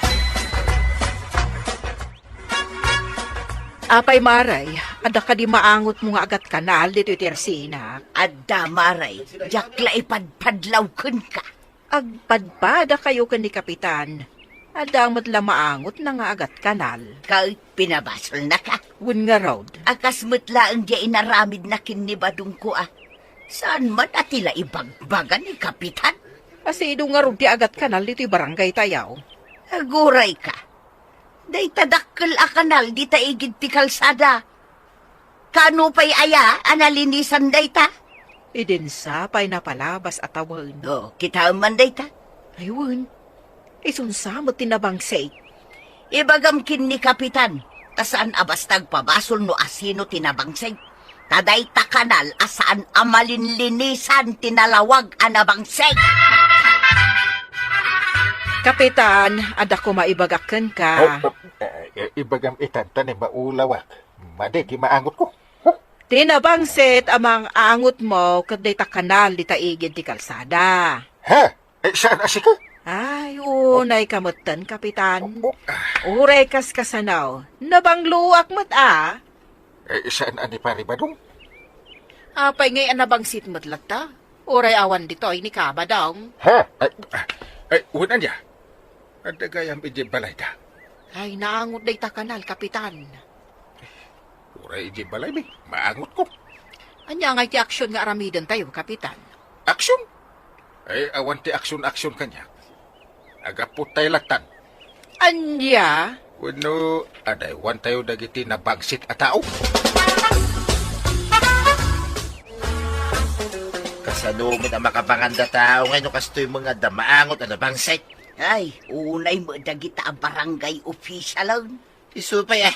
Apay, Maray, adda kadi maangotmo nga agat kanal ditoy tersinak? Adda, Maray. Diak la ipadpadlaw kenka. Agpadpadakayo ken ni Kapitan. Adda met la maangotna nga agat kanal. Ket pinabasolnaka? Wen ngarud. A kas met laeng diay inaramidna ken ni Badongko a. Saan man a ti la ibagbaga ni Kapitan? Asido ngarud ti agat kanal ditoy barangaytayo? Agurayka. Dayta dakkel a kanal dita igid ti kalsada. Kaano pay aya a nalinisan dayta? Idinsa pay napalabas a tawen. Oh, kitaem man dayta? Ay, wen. Isunsa met ti nabangsit? Ibagam ken ni Kapitan, ta saan a basta agpabasol no asino ti nabangsit. Ta dayta kanal a saan a malinlinisan ti nalawag a nabangsit. Kapitan, adda koma ibagak kenka. Oh, oh, eh, eh, ibagam itan ta ni maulawak. Madi ti maangotko. Huh? Ti nabangsit a maang-angotmo ket dayta kanal dita igid ti kalsada. Ha? Eh, saan a sika? Ay, unay ka metten, Kapitan. Oh, oh, ah. Uray kas kasano, nabangluak met a. Eh, saan a ni Pare Badong? Apay ngay a nabangsit met latta? Uray awan ditoy ni Ka Badong. Ha? Ay, ah, ay, wen ania? Adda gayam idiay balayda. Ay, naangot dayta kanal, Kapitan. Uray idiay balaymi, maangotko. Ania ngay ti aksyon nga aramidentayo, Kapitan? Aksyon? Ay, awan ti aksyon-aksyon kaniak. Agapottayo lattan. Ania? Wenno, adaywantayo dagiti nabangsit a tao? Kasano met a makabanganda tao ngay no kastoy met nga adda maangot a nabangsit? Ay, unay met dagita a barangay officialen. Isu pay, a.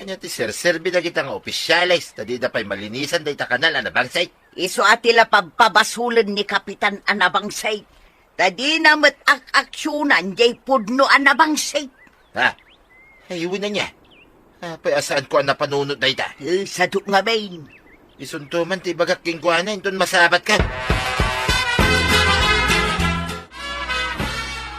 Ania ti serserbi dagita nga opisyales ta dida pay malinisan dayta kanal a nabangsit? Isu a ti la pabpabasolen ni Kapitan a nabangsit. Ta dina met ak-aksyonan diay pudno a nabangsit. Ha? Ay, wen ania? Apay a saanko a napanunot dayta? Eh, sadok ngamin. Isunto man ti ibagak kenkuana inton masabatka.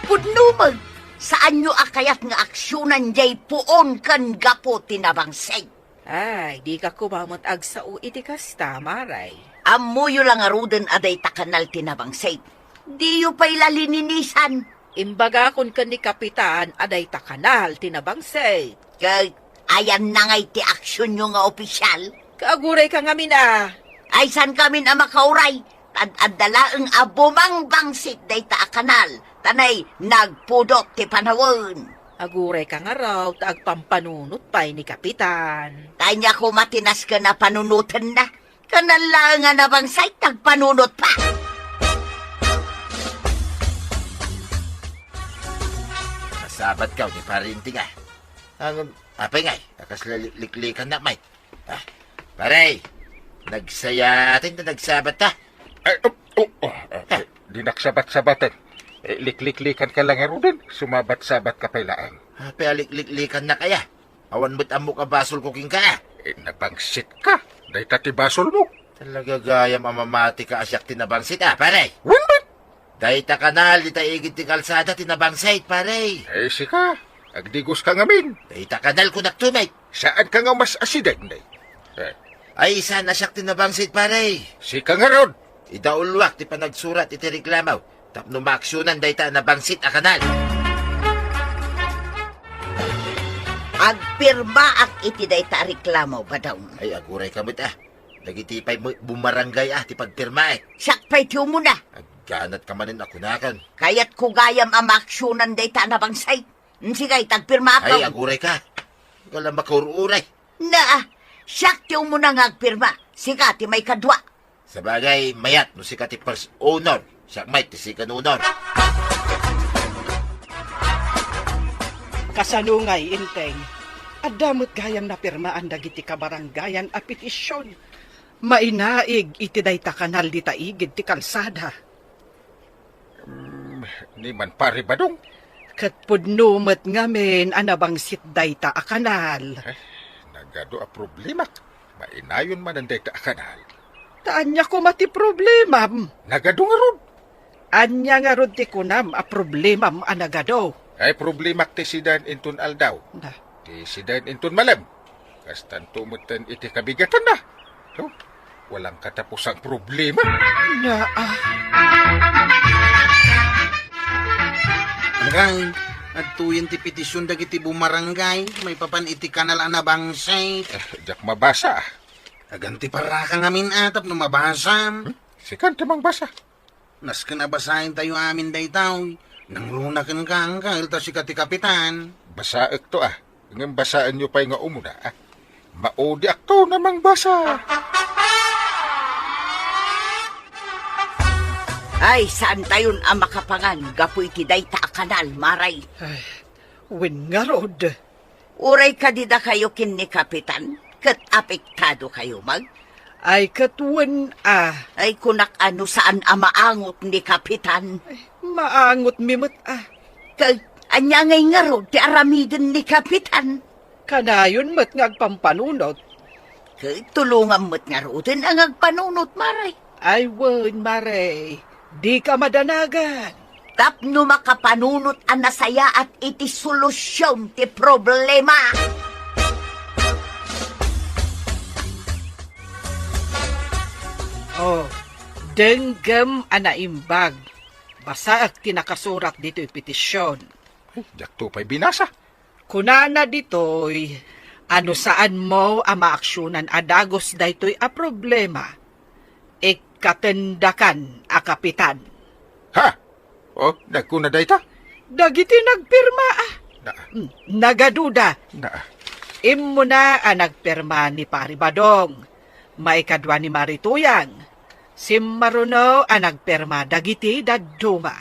Pudno met, saanyo a kayat nga aksyonan diay puon ken gapu ti nabangsit. Ay, dika koma met agsao iti kasta, Maray. Ammoyo la ngaruden a dayta kanal ti nabangsit. Diyo pay la lininisan. Imbagakon ken ni Kapitan a dayta kanal ti nabangsit. Ket ayanna ngay ti aksionyo nga opisyal? Kaagurayka ngamin a. Ay, saankamin a makauray? Ad-adda laeng a bumangbangsit dayta a kanal, ta nay nagpudot ti panawen. Agurayka ngarud ta agpampanunot pay ni Kapitan. Ania koma ti nasken a panunotenna? Kanal laeng a nabangsit, agpanunot pa. Kas Sabat ka, ni Pare Inting, ah. Ano, apay ngay? Akas la liklikan na, Mike. Ah, pare, nagsayaaten ta nagsabat ta. Ay, oh, oh, oh, ah, Ha? Eh, di naksabat-sabatan. Eh, likliklikan ka lang ngaruden, sumabat-sabat ka pay laeng. Apay a likliklikan na kaya? Awan met ammok a basol ko kenka. Eh, nabangsit ka. Dayta ti basol mo. Talaga gayam a mamati ka a siak ti nabangsit, ah, pare. Wen met. Dayta kanal, dita igid ti kalsada, ti nabangsit, pare. Eh, sika. Agdigos ka ngamin. Dayta kanal, kunak to, mate. Saan ka nga mas asideg, nay? Eh. Ay, saan a siak ti nabangsit, pare? Sika ngarud. Idauluak ti panagsurat iti reklamo tapno maaksyonan dayta a nabangsit a kanal. Agpirmaak iti dayta a reklamo, Badong. Ay, aguray ka met, ah. Dagiti pay mo-, bumarangay, ah, ti pagpirmaek. Siak pay ti umuna. Agganat ka manen a kunakan. Kayatko gayam a maaksyonan dayta a nabangsit. Sige, agpirmaak. Ay, aguray ka. Kala makaur-uray. Na, siak ti umuna nga agpirma. Sika ti maikadua. Sabagay, mayat no sika ti first owner. Siak met ti second owner. Kasano ngay, Inteng? Adda met gayam napirmaan dagiti kabarangayan a petision. Mainaig iti dayta kanal dita igid ti kalsada. Mm, ni man Pare Badong. Ket pudno met ngamin a nabangsit dayta a kanal. Eh, nagadu a problemak. Mainayon manen dayta a kanal. Ta ania koma ti problemam? Nagadu ngarud. Ania ngarud ti kunam a problemam a nagadu? Ay, problemak ti sidaen inton aldaw. Na. Ti sidaen inton malem. Kastanto metten iti kabigatanna. No? Walang katapusang problema. Na, ah. Agay, adtoyen ti petision dagiti bumarangay maipapan iti kanal a nabangsit. Eh, diak mabasa. Aganti paraka ngamin a tapno mabasam. Hmm? Sikan ti mangbasa. Nasken a basaentayo amin daytoy. Nangruna kenka, angkel, ta sika ti kapitan. Basaekto, ah. Ngem basaenyo pay nga umuna, ah. Maudiakto a mangbasa. Ay, saantayon a makapangan gapu iti dayta a kanal, Mare. Ay, wen ngarud. Uray kadi dakayo ken ni Kapitan, ket apektado kayo met? Ay, ket wen a. Ay, kunak a no saan a maangot ni Kapitan. Ay, maangotmi met a. Ket ania ngay ngarud ti aramiden ni Kapitan? Kanayon met nga agpampanunot. Ket tulongam met ngaruden a nga agpanunot, Mare. Ay, wen, Mare. Dika madanagan. Tapno makapanunot a nasayaat iti solusion ti problema. Oh, denggem a naimbag. Basaek ti nakasurat ditoy petision. Ay, diakto pay binasa. Kunana ditoy a no saanmo a maaksyonan a dagus daytoy a problema, ikkatendakan a kapitan. Ha? Oh, nagkuna dayta? Dagiti nagpirma, ah. Na. Mm, nagaduda. Na. Immuna a nagpirma ni Pari Badong, maikadua ni Mari Tuyang, simmaruno a nagpirma dagiti dadduma.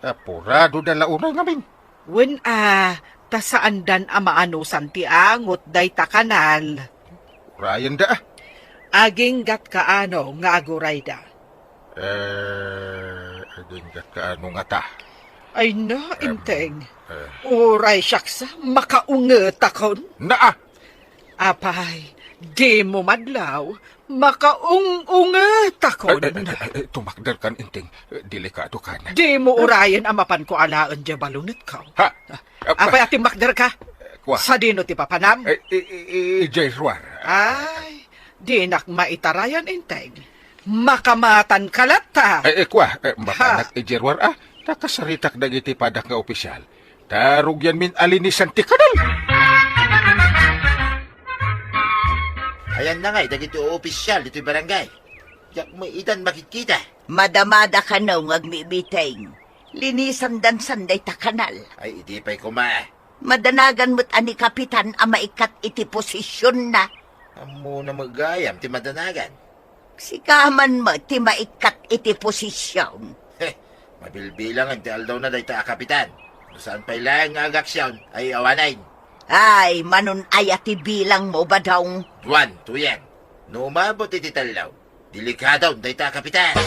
Apurado da la unay ngamin. Wen a, ta saandan a maanusan ti angot dayta kanal. Urayenda, ah. Aginggat kaano nga agurayda? Eh, aginggat kaano ngata? Ay na, Em, Inteng. Eh. Uray siak sa, makaungetakon. Naa! Apay, dimo madlaw, makaung-ungetakon. Ay, ay, ay, ay, tumakder kan, Inteng. Eh, delikado kan. Dimo urayen a mapanko alaen diay balunetko. Ha? Ah, apay a timmakder ka? Kua. Sadino ti papanam? Eh, i-, i-, i-, idiay ruar. Ay, dinak maitarayan, Inteng. Makamatan ka latta. Eh, eh, kua, eh, mapanak idiay ruar, ah. Nakasaritak dagiti padak nga opisyal. Ta rugianmin a linisan ti kanal. Ayanna ngay dagiti opisyal ditoy barangay. Diak met itan makikita. Madamada kano nga agbibiting. Linisandan san dayta kanal. Ay, idi pay koma. Madanagan met a ni Kapitan a maikkat iti posisionna. Ammona met gayam ti madanagan. Sika man met ti maikkat iti posision. Heh, mabilbilangen ti aldawna dayta a kapitan. No Saan pay laeng nga agaksion? Ay, awanen. Ay, manun aya ti bilangmo, Badong? Duan, tuyang. No umabot iti tallo, delikado dayta a kapitan.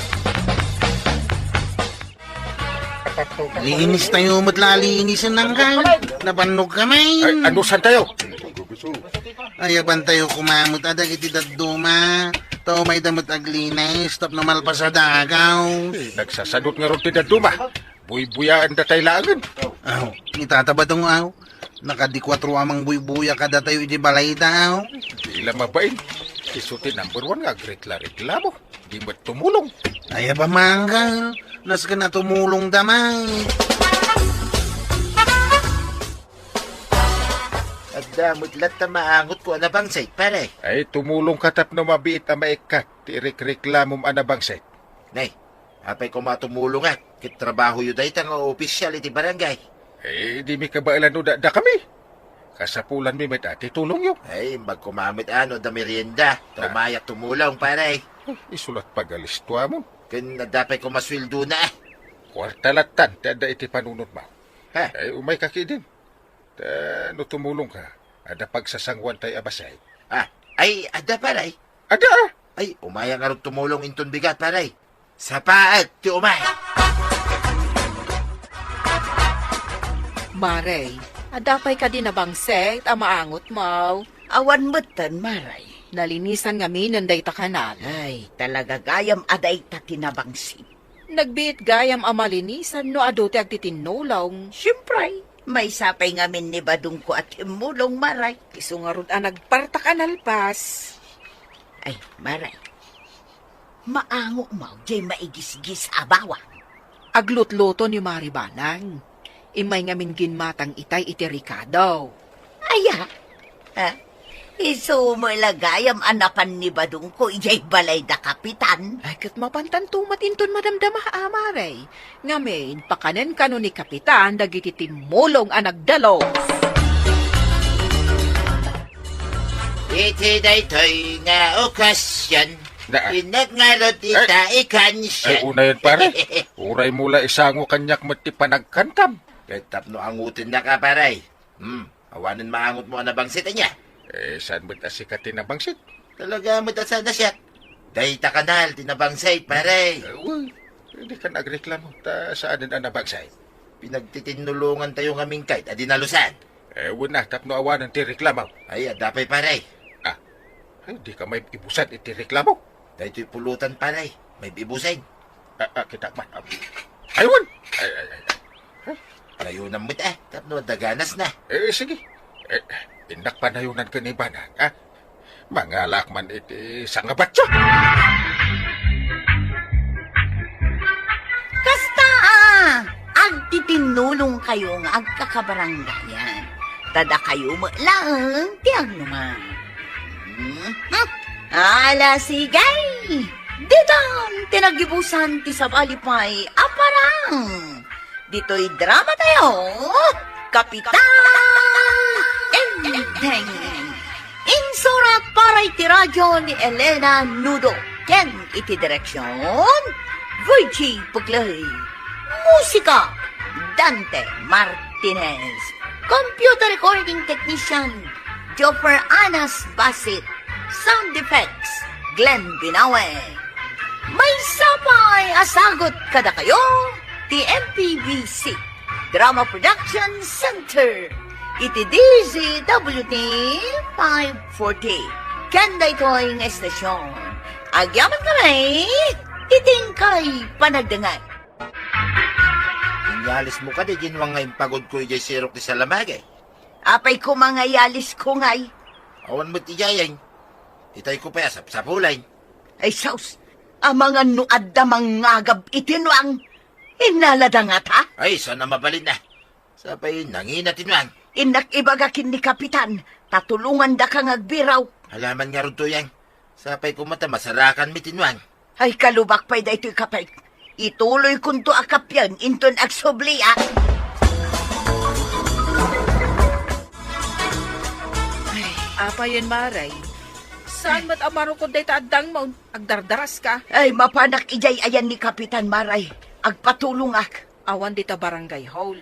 Linis tayo met la, linis nang kan. Nabannog kami. Ay, ano, saan tayo? Ay, apan tayo kumamot, adag iti dadduma. Tao may damot aglinis, tapno malpas a dagaw. Eh, nagsasadot ngarud ti dadduma. Buybuyaen da tay laengen. Aw, ni Tata Badong, aw. Nakadi kuatro a mangbuybuya kadatayo iti balayda, aw. Di la mabain. Isu ti number one nga agrekla-reklamo. Di met tumulong. Ay, aba, manggal. Nasken a tumulong da man. Adda met latta maangotko a nabangsit, pare. Ay, tumulong ka tapno mabiit a maikkat ti rekreklamom a nabangsit. Nay, apay koma tumulongak, ket trabahoyo dayta nga opisyal iti barangay. Eh, di mi kabaelan no da, dakami. Kasapulanmi met a ti tulongyo. Ay, imbag koma met a no adda merienda. Ta Ah. umayak tumulong, pare. Isu la't pagalistuamon. Ken adda pay koma sueldona, eh. Kuarta lattan ti adda iti panunotmo. Ha? Ay, umayka ketdin. Ta no tumulongka, adda pagsasangoantayo a bassit. Ah, ay, adda, pare? Adda, ah. Ay, umayak ngarud tumulong inton bigat, pare. Sapaek ti umay. Mare, adda pay kadi nabangsit a maangotmo? Awan metten, Mare. Nalinisan ngamin dayta kanal. Ay, talaga gayam a dayta ti nabangsit. Nagbiit gayam a malinisan no adu ti agtitinnulong. Siempre, maysa pay ngamin ni Badongko a timmulong, Mare. Isu ngarud a nagpartak a nalpas. Ay, Mare, maangotmo diay maigisgis a bawang. Aglutluto ni Mare Banang. Immay ngamin ginmatang itay iti rekado. Aya? Ha? Isu met la gayam a napan ni Badongko idiay balayda, Kapitan. Ay, ket mapantanto met inton madamdama a, Mare. Ngamin, pakanen kano ni Kapitan dagiti timmulong a nagdalus. Iti daytoy nga okasyon, Da- innak ngarud ita Ay, ikansian. Ay, unayen, pare. Uray mo la isango kaniak met ti panagkantam. Ket tapno angotennaka, pare. Hmm, awanen maangotmo a nabangsit ania? Eh, saan met a siak ti nabangsit? Talaga met a saan a siak. Dayta kanal ti nabangsit, pare. Eh, uy, dikan agreklamo, ta saanen a nabangsit? Pinagtitinnulongantayo ngamin kayat a dinalusan. Eh, wen a, tapno awanen ti reklamo. Ay, adda pay, pare. Ah, ay, dika maibusan iti reklamo. Daytoy pulutan, pare. Maibusen. Ah, ah, kitak man. Ah. Ay, wen! Ay, ay, ay. Layonan met, ah, tapno adda ganasna. Eh, sige. Eh, innak panayonan ken ni Banang, ah. Mangalak man iti sangabatyo. Kasta, ah, agtitinnulongkayo nga agkakabarangayan. Ta dakayo met laeng ti agnuman. Mhm. Ala, sige! Ditan ti naggibusan ti sabali pay a parang. Ditoy dramatayo, Kapitan Enteng. Insurat para iti radyo ni Elena Nudo ken iti direksion, Virgie Puglay. Musika, Dante Martinez. Computer recording technician, Joffer Anas Basit. Sound effects, Glenn Binawe. Maysa pay a sagut kadakayo ti M P B C Drama Production Center iti D Z W T five forty. Ken daytoy nga estasion, agyaman kami iti inkay panagdengngeg. Inyalismo kadi, Ginwang, nga impagudko idiay sirok ti salamagi? Apay koma nga iyalisko ngay? Awan met idiay. Itayko pay a sapsapulen. Ay, sus! Amangan no adda mangngagab iti nuang. Innalada ngata? Ay, saan a mabalin a. Sapay nangina ti nuang. Innak ibaga ken ni Kapitan, ta tulongandaka nga agbiraw. Alaman ngarud, Tuyang. Sapay koma ta masarakanmi ti nuang. Ay, kalubak pay daytoy, Kapet. Ituloykonto a kappien inton agsubliak. Ay, apayen, Maray? Saan met a marukod dayta addangmo? Agdardaraska? Ay, mapanak idiay ayan ni Kapitan, Maray. Agpatulongak. Awan dita barangay hall.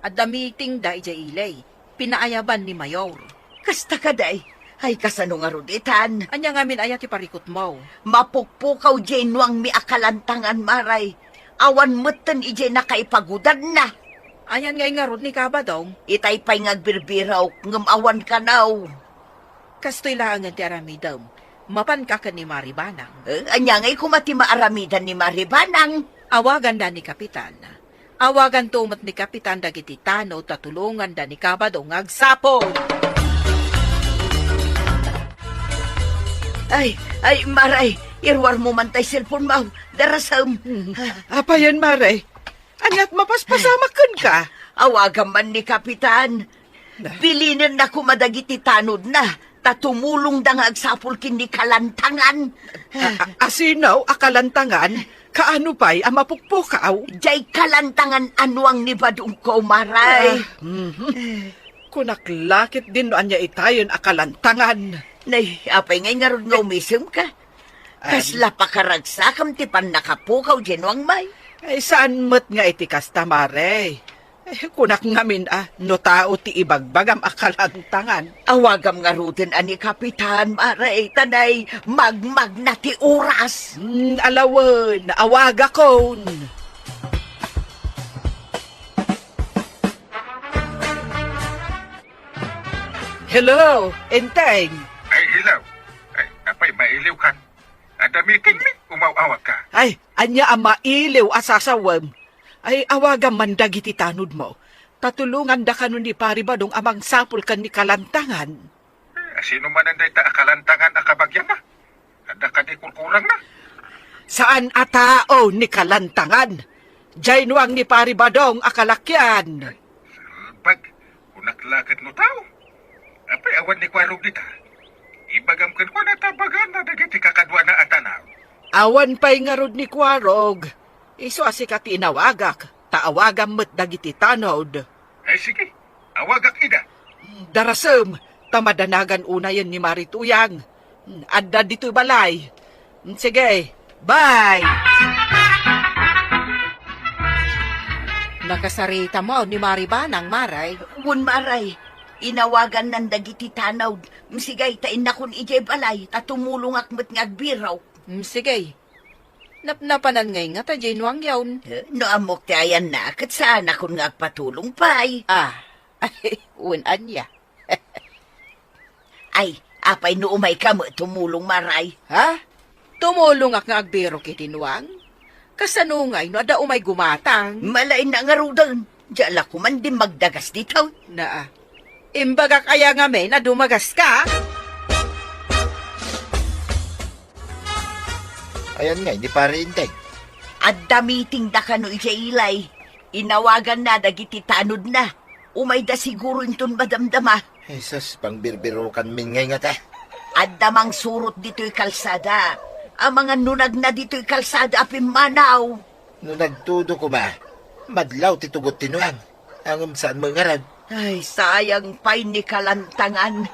Adda meetingda idiay ili. Pinaayaban ni Mayor. Kasta kadi? Ay, kasano ngarud itan? Ania ngamin aya ti parikutmo? Mapukpukaw diay nuangmi a kalantangan, Mare. Awan metten idiay nakaipagudadna. Ayan ngay ngarud ni Kabadong? Itay pay nga agbirbirok, ngem awan kanaw. Kastoy laengen ti aramidem. Mapanka ken ni Mari Banang. Eh, ania ngay koma ti maaramidan ni Mari Banang? Awaganda ni Kapitan. Awaganto met ni Kapitan dagiti tanod ta tulonganda ni Kabadong nga agsapul. Ay, ay, Mare, iruarmo man tay cellphone-mo. Darasem. Apayen, Mare? Aniat mapaspasamak kenka? Awagam man ni Kapitan. Bilinenna koma dagiti tanodna, ta tumulongda nga agsapul ken ni Kalantangan. A-, a-, asino a Kalantangan? Kaano pay a mapukpukaw? Diay Kalantangan a nuang ni Badongko, Mare. Ah, mhm. Kunak la ketdin no ania itayen a Kalantangan. Nay, apay ngay ngarud nga umisemka? Am. Kasla pakaragsakem ti pannakapukaw diay nuangmi? Ay, saan met nga iti kasta, Mare. Eh, kunak ngamin a, no tao ti ibagbagam a Kalantangan. Awagam ngaruden a ni Kapitan, Mare, ta nay magmagna ti oras. Hmm, ala wen, awagakon. Hello, Enteng. Ay, hello. Ay, apay, mailiwkan? Adda meetingmi, umaw-awagka. Ay, ania a mailiw a sasawem? Ay, awagam man dagiti tanodmo. Ta tulonganda kano ni Pari Badong a mangsapul ken ni Kalantangan. Eh, asino manen dayta a Kalantangan a kabagianna? Adda kadi kurkurangna? Saan a tao ni Kalantangan. Diay nuang ni Pari Badong a kalakian. Salbag, kunak la ket no tao. Apay awan ni Kuarog dita? Ibagam kenkuana ta baganna dagiti kakaduana a tanaw. Awan pay ngarud ni Kuarog. Isu a sika ti inawagak, ta awagam met dagiti tanod. Ay, sige. Awagak ida. Darasem, ta madanagan unayen ni Mari Tuyang. Adda ditoy balay. Sige, bye! Nakasarita mo ni Mari Banang, Mare? Wen, Mare. Inawagannan dagiti tanod. Sige, ta innakon idiay balay, ta tumulongak met nga agbirok. Sige. Napnapanan ngay ngata diay nuangyon. Eh, no ammok ti ayanna, ket saanakon nga agpatulong pay. Ah, wen ania? Ay, apay no umayka met tumulong, Mare? Ha? Tumulongak nga agbirok iti nuang? Kasano ngay no adda umay gumatang? Malainna ngaruden. Diay la koma diay magdagas ditoy. Naa. Imbagak aya ngamin a dumagaska? Ayan ngay ni Pare Enteng. Adda meetingda kano idiay ili. Inawaganna dagiti tanodna. Umayda siguro inton madamdama. Jesus, pangbirbirokanmin ngay ngata. Adda mangsurot ditoy kalsada. Amangan nunagna ditoy kalsada a pimmanaw. No nagtudo koma, madlaw ti tugot ti nuang. Ngem saan met ngarud. Ay, sayang pay ni Kalantangan.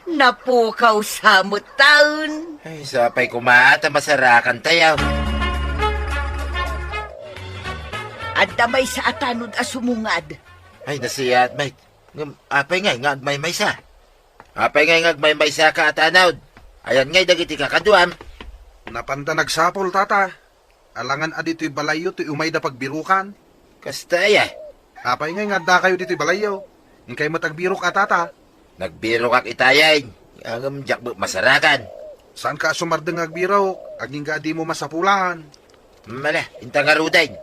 Napukaw sa met taen. Ay, sapay koma ta masarakan tayo. Adda maysa a tanod a sumungad. Ay, nasayaat, Mike. Ngem apay ngay nga agmaymaysa? Apay ngay nga agmaymaysa ka a tanod? Ayan ngay dagiti kakaduam. Napanda nagsapul, Tata. Alangan a ditoy balayyo ti umayda pagbirukan. Kasta aya? Apay ngay nga addakayo ditoy balayyo? Inkay met agbirok a, Tata. Nagbirokak itayen, ngem diak met masarakan. Saanka a sumardeng nga agbirok, agingga a dimo masapulan. Mala, inta ngaruden.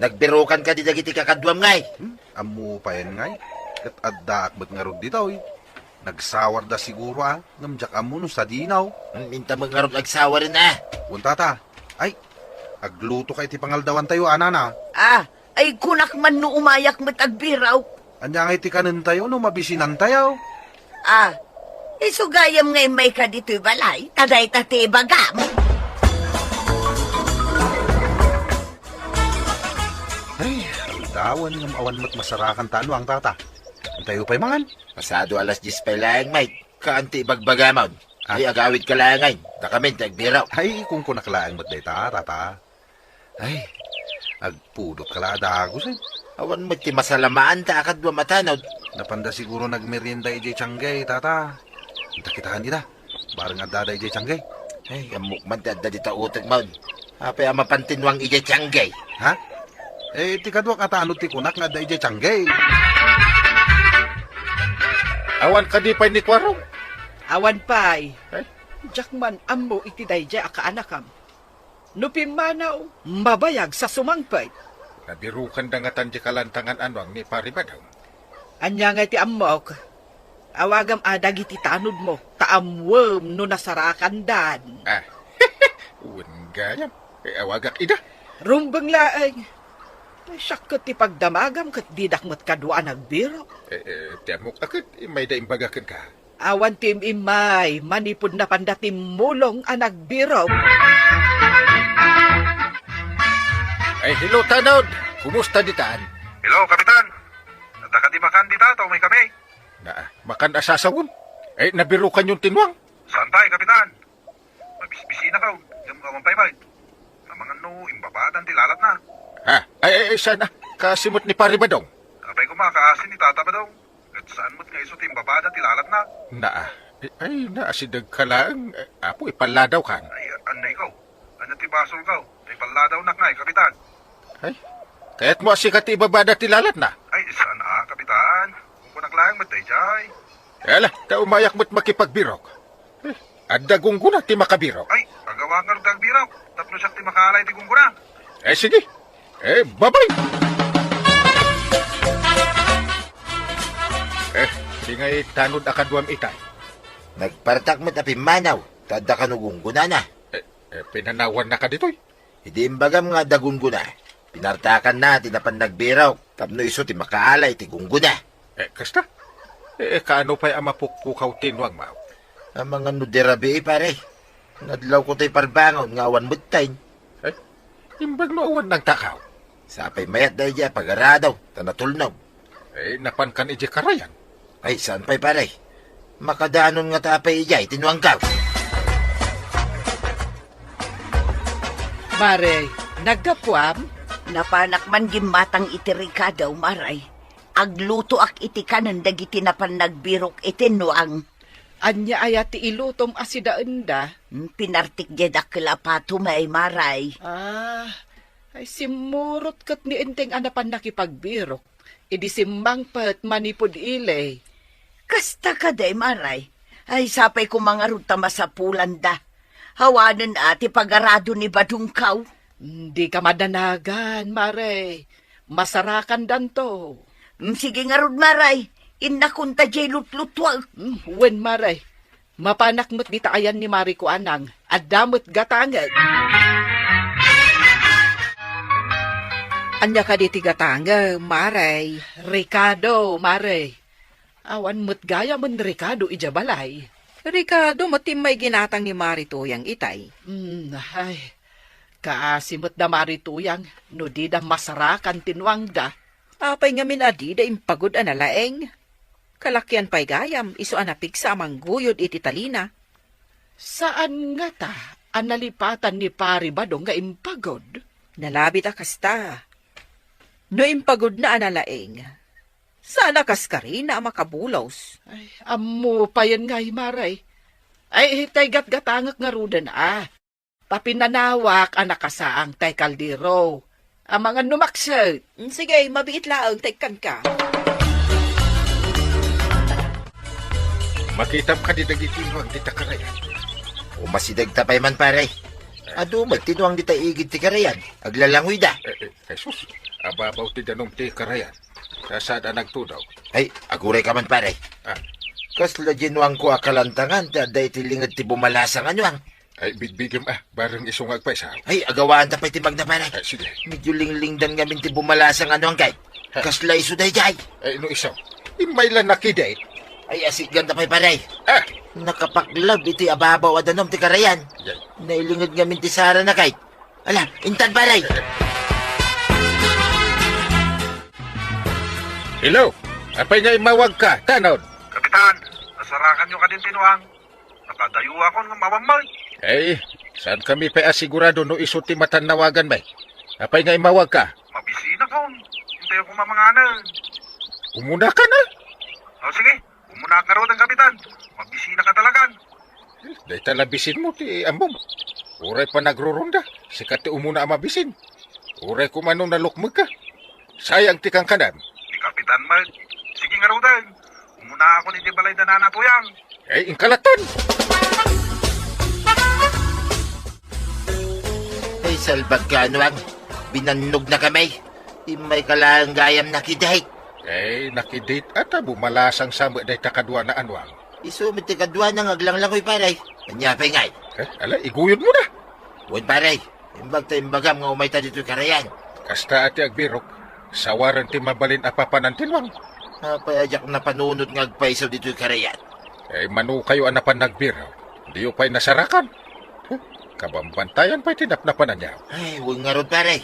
Nagbirokan kadi dagiti kakaduam ngay? Hmm? Ammo payen ngay? Ket addaak met ngarud ditoy. Nagsawarda siguro a, ngem diak ammo no sadino. Hmm, inta met ngarud agsawaren a. Wen, Tata. Ay, aglutoka iti pangaldawantayo, a nana. Ah, ay kunak man no umayak met agbirok. Ania ngay ti kanentayo no mabisinantayo? Ah, isu gayam nga immayka ditoy balay, ta dayta ti ibagam. Ay, aldawan ngem awan met masarakan ta nuang, Tata. Intayo pay mangan. Pasado alas dies pay laeng, Mike. Kaan ti ibagbagamon? Ah. Ay, agawidka laeng ngay. Dakamin ti agbirok. Ay, kunkunak laeng met dayta, Tata. Ay, agpudotka la a dagus, eh. Awan met ti masalamaanta a kaduam a tanod. Napanda siguro nagmerienda idiay tianggay, tata. Inta kitaen ida. Bareng addada idiay tianggay. Ay, ammok man ti adda dita utek, Maud. Apay a mapan ti Nuang idiay tianggay? Ha? Eh, ti kaduak a tanod ti kunak nga adda idiay tianggay. Awan kadi pay ni Kuarong? Awan pay. Eh? Diak man ammo iti daydiay a kaanakam. No pimmanaw, mabayag sa sumangpet. Nabirokanda ngatan diay kalantangan a Nuang ni Pari Badong. Ania ngay ti ammok? Awagam a dagiti tanodmo, ta ammoem no nasarakandan. Ah, wen gayam. Eh, awagak ida. Rumbeng laeng. Ay, siak ket ti pagdamagam ket didak met kadua a nagbirok. Eh, eh, ti ammok a ket, imayda imbaga kenka. Awan ti im-immay, manipud napanda timmulong a nagbirok. Ay, hello, Tanod! Kumusta ditan? Hello, Kapitan! Adda kadi makan dita, ta umay kami? Na, makan a sasawem? Ay, nabirokanyon ti Nuang? Saan pay, Kapitan? Mabisbisinakaw, ngem awan pay met. Amangan no imbabadan ti lalatna. Ha? Ay, ay, ay, saan a? Kaasi met ni Pari Badong? Apay koma, kaasi ni Tata Badong. Ket saan met nga isu ti imbabada ti lalatna? Naa. Ay, ay, naasidegka laeng. Eh, apo, ipalladawkan. Ay, annay ko. Ania ti basolko? Ipalladawnak ngay, Kapitan. Ay, kayatmo a sika ti ibabada ti lalatna? Ay, saan a, Kapitan. Kunkunak laeng met daydiay. Ala, ta umayak met makipagbirok. Eh, adda gunggona ti makabirok. Ay, agawak ngarud ti agbirok. Tapno siak ti makaalay ti gunggona. Eh, sige. Eh, babay! Eh, di ngay tanod a kaduam itay. Nagpartak met a pimmanaw, ta adda kano gunggonana. Eh, eh, pinanawannaka ditoy? Idi imbagam nga adda gunggona, pinartakanna ti napan nagbirok tapno isu ti makaalay ti gunggona. Eh, kasta? Eh, kaano pay a mapukpukaw ti Nuang, Maw? Amangan no di rabii, pare. Nadlawko tay parbangon nga awan metten. Eh, imbag no awan nagtakaw? Sapay mayat daydiay a pagarado, ta natulnog. Eh, napankan idiay karayan? Ay, saan pay, pare? Makadanon ngata pay idiay ti Nuangkaw. Mare, naggapuam? Napanak man gimmatang iti rekado, Mare. Aglutoak iti kanen dagiti napan nagbirok iti Nuang. Ania aya ti ilutom a sidaenda? Hmm, pinartik diay dakkel a pato, Mare. Ah, ay, simmurot ket ni Enteng a napan nakipagbirok. Idi simmangpet manipud ili. Kasta kadi, Mare. Ay, sapay koma ngarud ta masapulanda. Awanen a ti pagarado ni Badongkaw. Dika madanagan, Mare. Masarakandanto. Mm, sige ngarud, Mare. Innakonta diay lutlutuak. Mm, wen, Mare. Mapanak met dita ayan ni Mare Kuanang. Adda met gatangek. Ania kadi ti gatangem, Mare? Rekado, Mare. Awan met gayamen rekado idiay balay. Rekado met ti immay ginatang ni Mare Tuyang itay. Mm, ay. Kaasi met da Mare Tuyang no dida masarakan ti Nuangda. Apay ngamin a dida impagod a nalaeng? Kalakian pay gayam isu a napigsa a mangguyod iti talina. Saan ngata a nalipatan ni Pari Badong nga impagod? Nalabit a kasta. No impagodna a nalaeng, saan a kaskarina a makabulos. Ay, ammo payen ngay, Mare. Ay, tay gatgatangek ngaruden a. Ta pinanawak a nakasaang tay kaldero. Amangan no makset. Mm, sige, mabiit laeng, ta ikkanka. Makitam kadi dagiti Nuang dita karayan? O, masidegta pay man, pare. Adu met ti Nuang dita igid ti karayan. Aglalangoyda. Eh, eh, Jesus, ababaw ti danum ti karayan. Kasada nagtudog. Ay, agurayka man, pare. Ah. Kasla diay Nuangko a kalantangan ti adda iti linged ti bumalasang a Nuang. Ay, bigbigem a, bareng isu nga agpaysa. Ay, agawanta pay ti magna, pare. Ay, sige. Medyo linglingdan ngamin ti bumalasang a Nuang kay. Ha? Kasla isu daydiay. Ay, no isu. Immay la nakidit. Ay, asiganta pay, pare. Ah! Nakapaklab iti ababaw a danum ti karayan. Yay. Nailinged ngamin ti sarana kay. Ala, intan, pare. Hello, apay nga immawagka, Tanod? Kapitan, nasarakanyo kadin ti Nuang? Nakadayuakon ngem awan met. Eh, saankami pay a sigurado no isu ti matannawaganmi. Apay nga immawagka? Mabisinakon. Tayo kumamanganan. Umuna ka na. O, sige. Umuna ka ngaruden, Kapitan. Mabisina ka talagan. Dayta la bisinmo ti ammom. Uray pa nagruronda, sika ti umuna a mabisin. Uray koma no nalukmeg ka. Sayang ti kankanam. Ni Kapitan met. Sige ngaruden. Umuna ako iti balay da Nana Tuyang. Ay, inkalatan! Ay, salbag ka, Anuang. Binannog na kami. Immay ka laeng gayam nakidate. Ay, nakidate ata bumalasang sa met dayta kaduana, Anuang. Isu met ti kaduana nga aglanglangoy, pare. Ania pay ngay? Eh, ala, iguyod mo na. Wen, pare. Imbag ta imbagam nga umayta ditoy karayan. Kasta a ti agbirok, sawaren ti mabalin a papanan ti Nuang. Apay a diak napanunot nga agpayso ditoy karayan? Eh, mano kayo a napan nagbirok? Diyo pay nasarakan? Huh? Kabambantayan pay ti napnapananyo. Ay, wen ngarud, pare.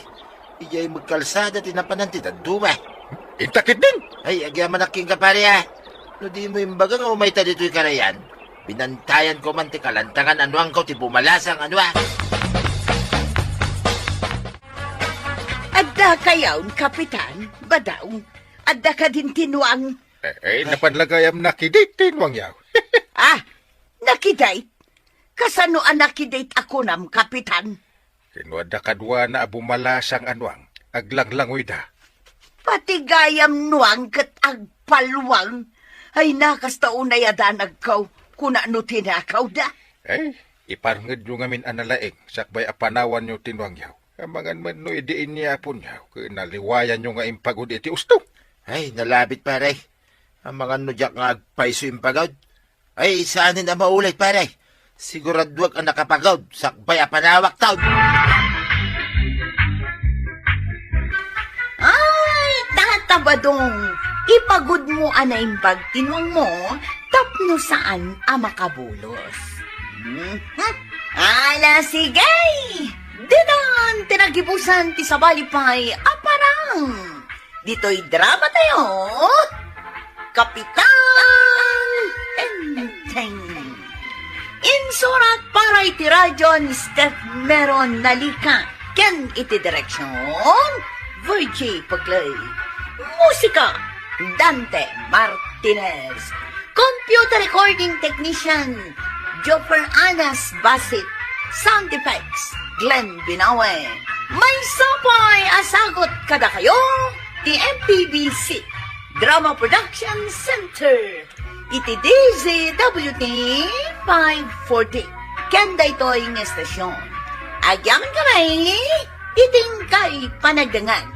Idiay met kalsada ti napanan ti dadduma. Inta ketdin! Ay, agyamanak kenka, pare, a. No dimo imbaga nga umayta ditoy karayan, binantayanko man ti kalantangan a Nuangko ti bumalasang a Nuang. Adda kayaw, Kapitan, Badong. Adda kadin ti Nuang. Eh, eh, napan la gayam nakidate ti Nuangyaw. Ah, nakidate? Kasano a nakidate a kunam, Kapitan? Ken no adda kaduana a bumalasang a Nuang, aglanglangoyda. Pati gayam Nuang ket agpalwang. Ay, na, kasta unay a danagko, kuna no tinakawda. Eh, iparngedyo ngamin a nalaing sakbay a panawanyo ti Nuangyaw. Amangan met no idi ini, Aponyaw, ket naliwayanyo nga impagud iti usto. Ay, nalabit, pare. Amangan no diak nga agpayso impagud. Ay, saanen a maulay, pare. Siguraduak a nakapagud sakbay a panawak taon. Ay, Tata Badong, ipagudmo a naimbag ti Nuangmo tapno saan a makabulos. Mhm. Ala, sige! Ditan ti nagibusan ti sabali pay a parang. Ditoy drama tayo, Kapitan Enteng. Insurat para iti radyo ni Steph Meron Nalica ken iti direksyon, Virgie Pagloy. Musika, Dante Martinez. Computer recording technician, Joffer Anas Basit. Sound effects, Glenn Binawe. Maysa pay a sagut kadakayo ti M P B C Drama Production Center iti D Z W T five forty. Ken daytoy nga estasyon, agyamankami iti inkay panagdengngeg.